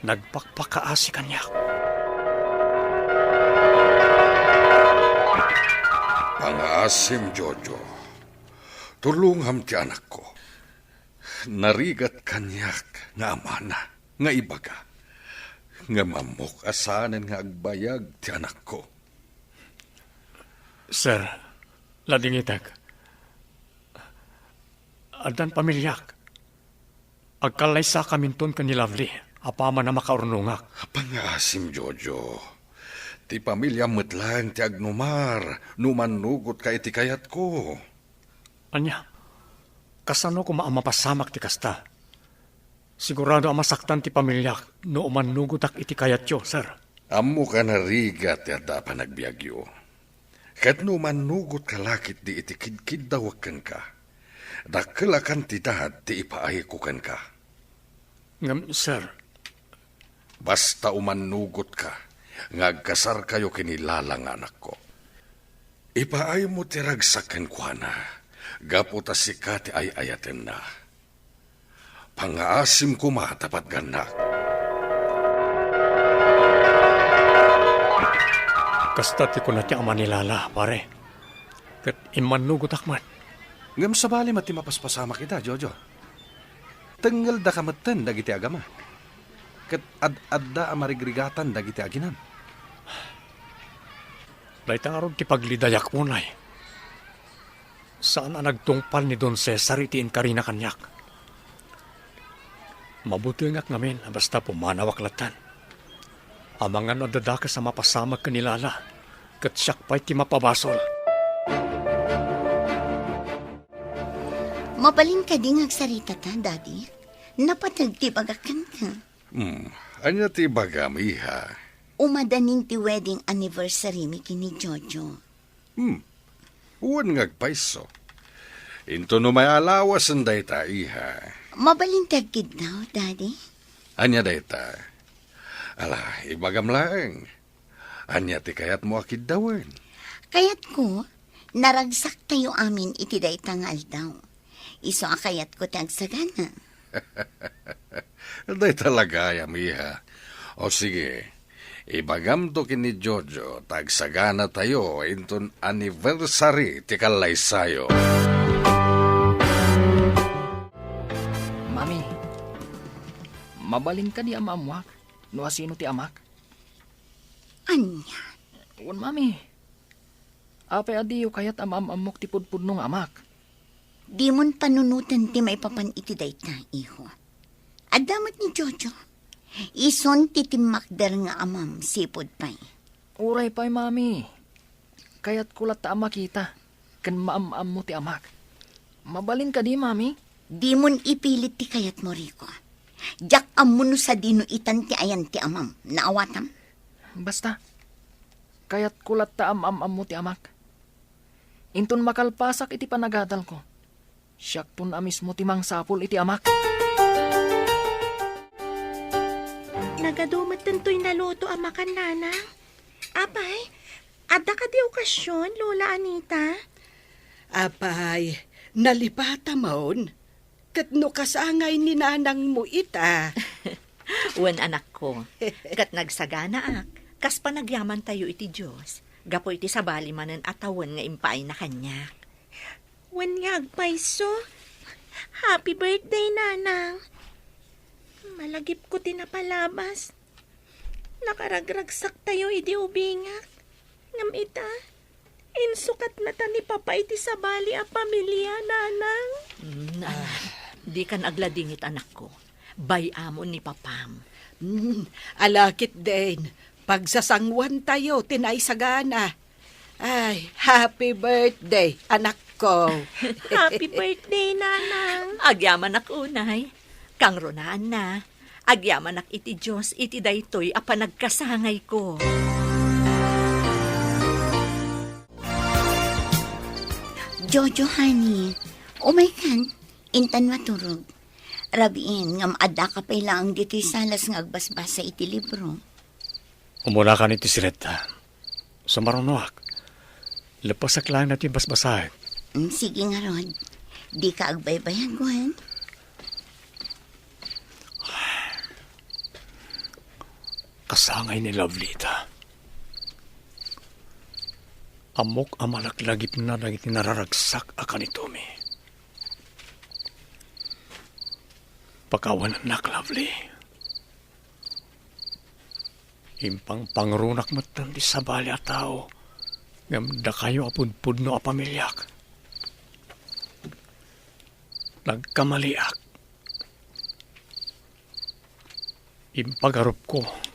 Nagpakpakaasi kaniak. Pangaasim, Jojo. Tulongam ti anakko. Narigat kaniak nga amana nga ibaga. Ngem ammok a saanen nga agbayag ti anakko. Sir, ladingitek. Addan pamiliak. Agkallaysakaminton ken ni Lovely apaman a makaurnongak. Pangaasim, Jojo. Ti pamiliam met laeng ti agnumar no mannugotka iti kayatko. Ania? Kasano koma a mapasamak ti kasta? Sigurado a masaktan ti pamiliak no umannugotak iti kayatyo, sir. Ammok a narigat ti adda a panagbiagyo. Ket no umannugotka la ketdi iti kidkiddawek kenka, dakkel a kantidad ti ipaayko kenka. Ngem, sir. Basta umannugotka nga agkasarkayo ken ni Lala nga anakko. Ipaaymo ti ragsak kenkuana, gapu ta sika ti ay-ayatenna. Pangaasim koma ta patgannak. Kasta ti kuna ti ama ni Lala, pare. Ket immannugotak met. Ngem sabali met ti mapaspasamak ida, Jojo. Tengngeldaka metten dagiti agama. Ket ad-adda a marigrigatan dagiti aginam. Dayta ngarud ti paglidayak unay. Saan a nagtungpal ni Don Cesar iti inkarina kaniak. Mabutengak ngamin a basta pumanawak latta. Amangan no adda dakes a mapasamak ken ni Lala, ket siak pay ti mapabasol. Mabalin kadi nga agsaritata, Daddy? Napateg ti ibagak kenka. Hmm, ania ti ibagam, iha? Umadanin ti wedding anniversary mi ken ni Jojo. Hmm. Wen nga agpayso. Inton umay a lawasen dayta, iha. Mabalin ti agkiddaw, Daddy? Ania dayta? Ala, ibagam laeng. Ania ti kayatmo a kiddawen? Kayatko, naragsaktayo amin iti dayta nga aldaw. Isu a kayatko ti agsagana. Dayta la gayam, iha. O sige, ibagamto ken ni Jojo ta agsaganatayo inton anniversary ti kallaysayo. Mami, mabalin kadi a maammuak no asino ti amak? Ania? Wen, Mami. Apay a diyo kayat a maam-ammok ti pudpudno nga amak? Dimon panunoten ti maipapan iti dayta, iho. Adda met ni Jojo. Isun ti timmakder nga amam, sipud pay. Uray pay, Mami. Kayatko latta a makita ken maam-ammo ti amak. Mabalin kadi, Mami? Dimon ipilit ti kayatmo, Rico. Diak ammo no sadino itan ti ayan ti amam. Naawatam? Basta, kayatko latta a maam-ammo ti amak. Inton makalpasak iti panagadalko, siakton a mismo ti mangsapul iti amak. Nagadu met daytoy naluto a makan, Nanang. Apay, adda kadi okasion, Lola Anita? Apay, nalipatamon? Ket no kasangay ni nanangmo ita. Wen, anakko, ket nagsaganaak, kas panagyamantayo iti Dios, gapu iti sabali manen a tawen nga impaayna kaniak. Wen nga agpayso. Happy birthday, Nanang. Malagipko ti napalabas. Nakaragragsaktayo idi ubingak. Ngem ita, insukatna ta ni Papa iti sabali a pamilia, Nanang. Mm, anak, dikan agladingit, anakko. Bay-amon ni Papam. Mm, ala ketdin, pagsasanguantayo ti naisagana. Ay, happy birthday, anakko. Happy birthday, Nanang. Agyamanak unay. Kangrunaanna, agyamanak iti Dios iti daytoy a panagkasangayko. Jojo, honey, umaykan, intan maturog. Rabiin, ngem addaka pay laeng ditoy salas nga agbasbasa iti libro. Umunakan iti siletta. Sumarunoak. Leppesek laeng daytoy basbasaek. Mm, sige ngarud. Dika agbaybayag, wen? Kasangay ni Lovely ita. Ammok a malaklagipna dagiti nararagsak a kanitomi. Pakawanennak, Lovely. Impangpangrunak metten ti sabali a tao, ngem dakayo a pudpudno a pamiliak. Nagkamaliak. Impagarupko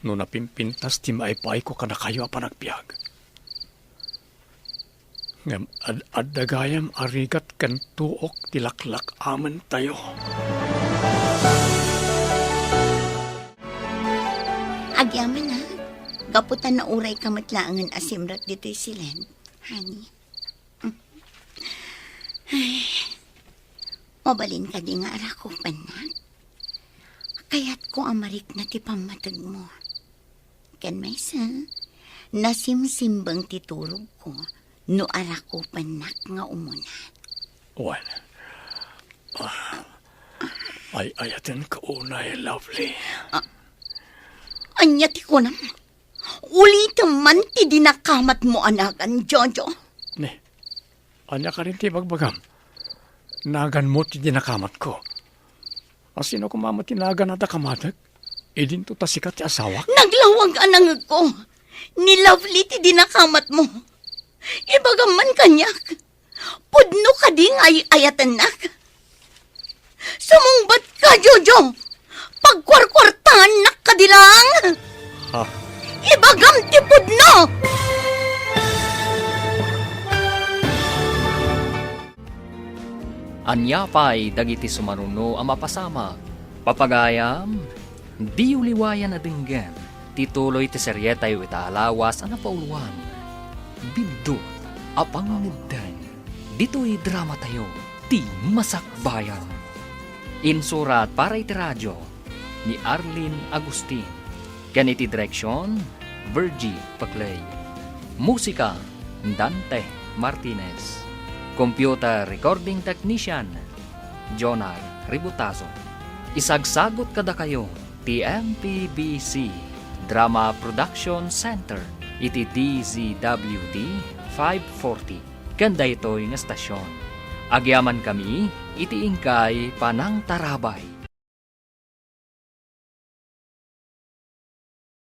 no napimpintas ti maipayko kadakayo a panagbiag. Ngem ad-adda gayam a rigat ken tuok ti laklak-amentayo. Agyamanak, gapu ta naurayka met laengen a simrek ditoy siled, honey. Ay, mabalin kadi nga arakupennak? Kayatko a marikna ti pammategmo. Ken maysa, nasimsimbeng ti turogko no arakupennak nga umuna. Wen, ah, ay-ayatenka unay, Lovely. Ah, ania ti kunam? Ulitem man ti dinakamatmo a nagan, Jojo. Ne, ania kadi ti ibagbagam? Naganmo ti dinakamatko. A sino koma met ti nagan a dakamatek? Idinto ta sika ti asawak? Naglawag a nangegko. Ni Lovely ti dinakamatmo. Ibagam man kaniak. Pudno kadi nga ay-ayatennak? Sumungbat ka, Jojo! Pagkuarkuartaannak kadi laeng! Ha? Ibagam ti pudno! Ania pay dagiti sumaruno a mapasamak? Papagayam, diyo liwayan a denggen ti tuloy ti serietayo ita a lawas a napauluan, Biddut a Pangngeddeng. Ditoy dramatayo, Ti Masakbayan. Insurat para iti radio ni Arlene Agustin. Ken iti direksion, Virgie Paclay. Musika, Dante Martinez. Computer recording technician, Jonar Ributazo. Isagsagut kadakayo ti M P B C Drama Production Center iti D Z W T five forty ken daytoy nga stasyon. Agyamankami iti inkay panangtarabay.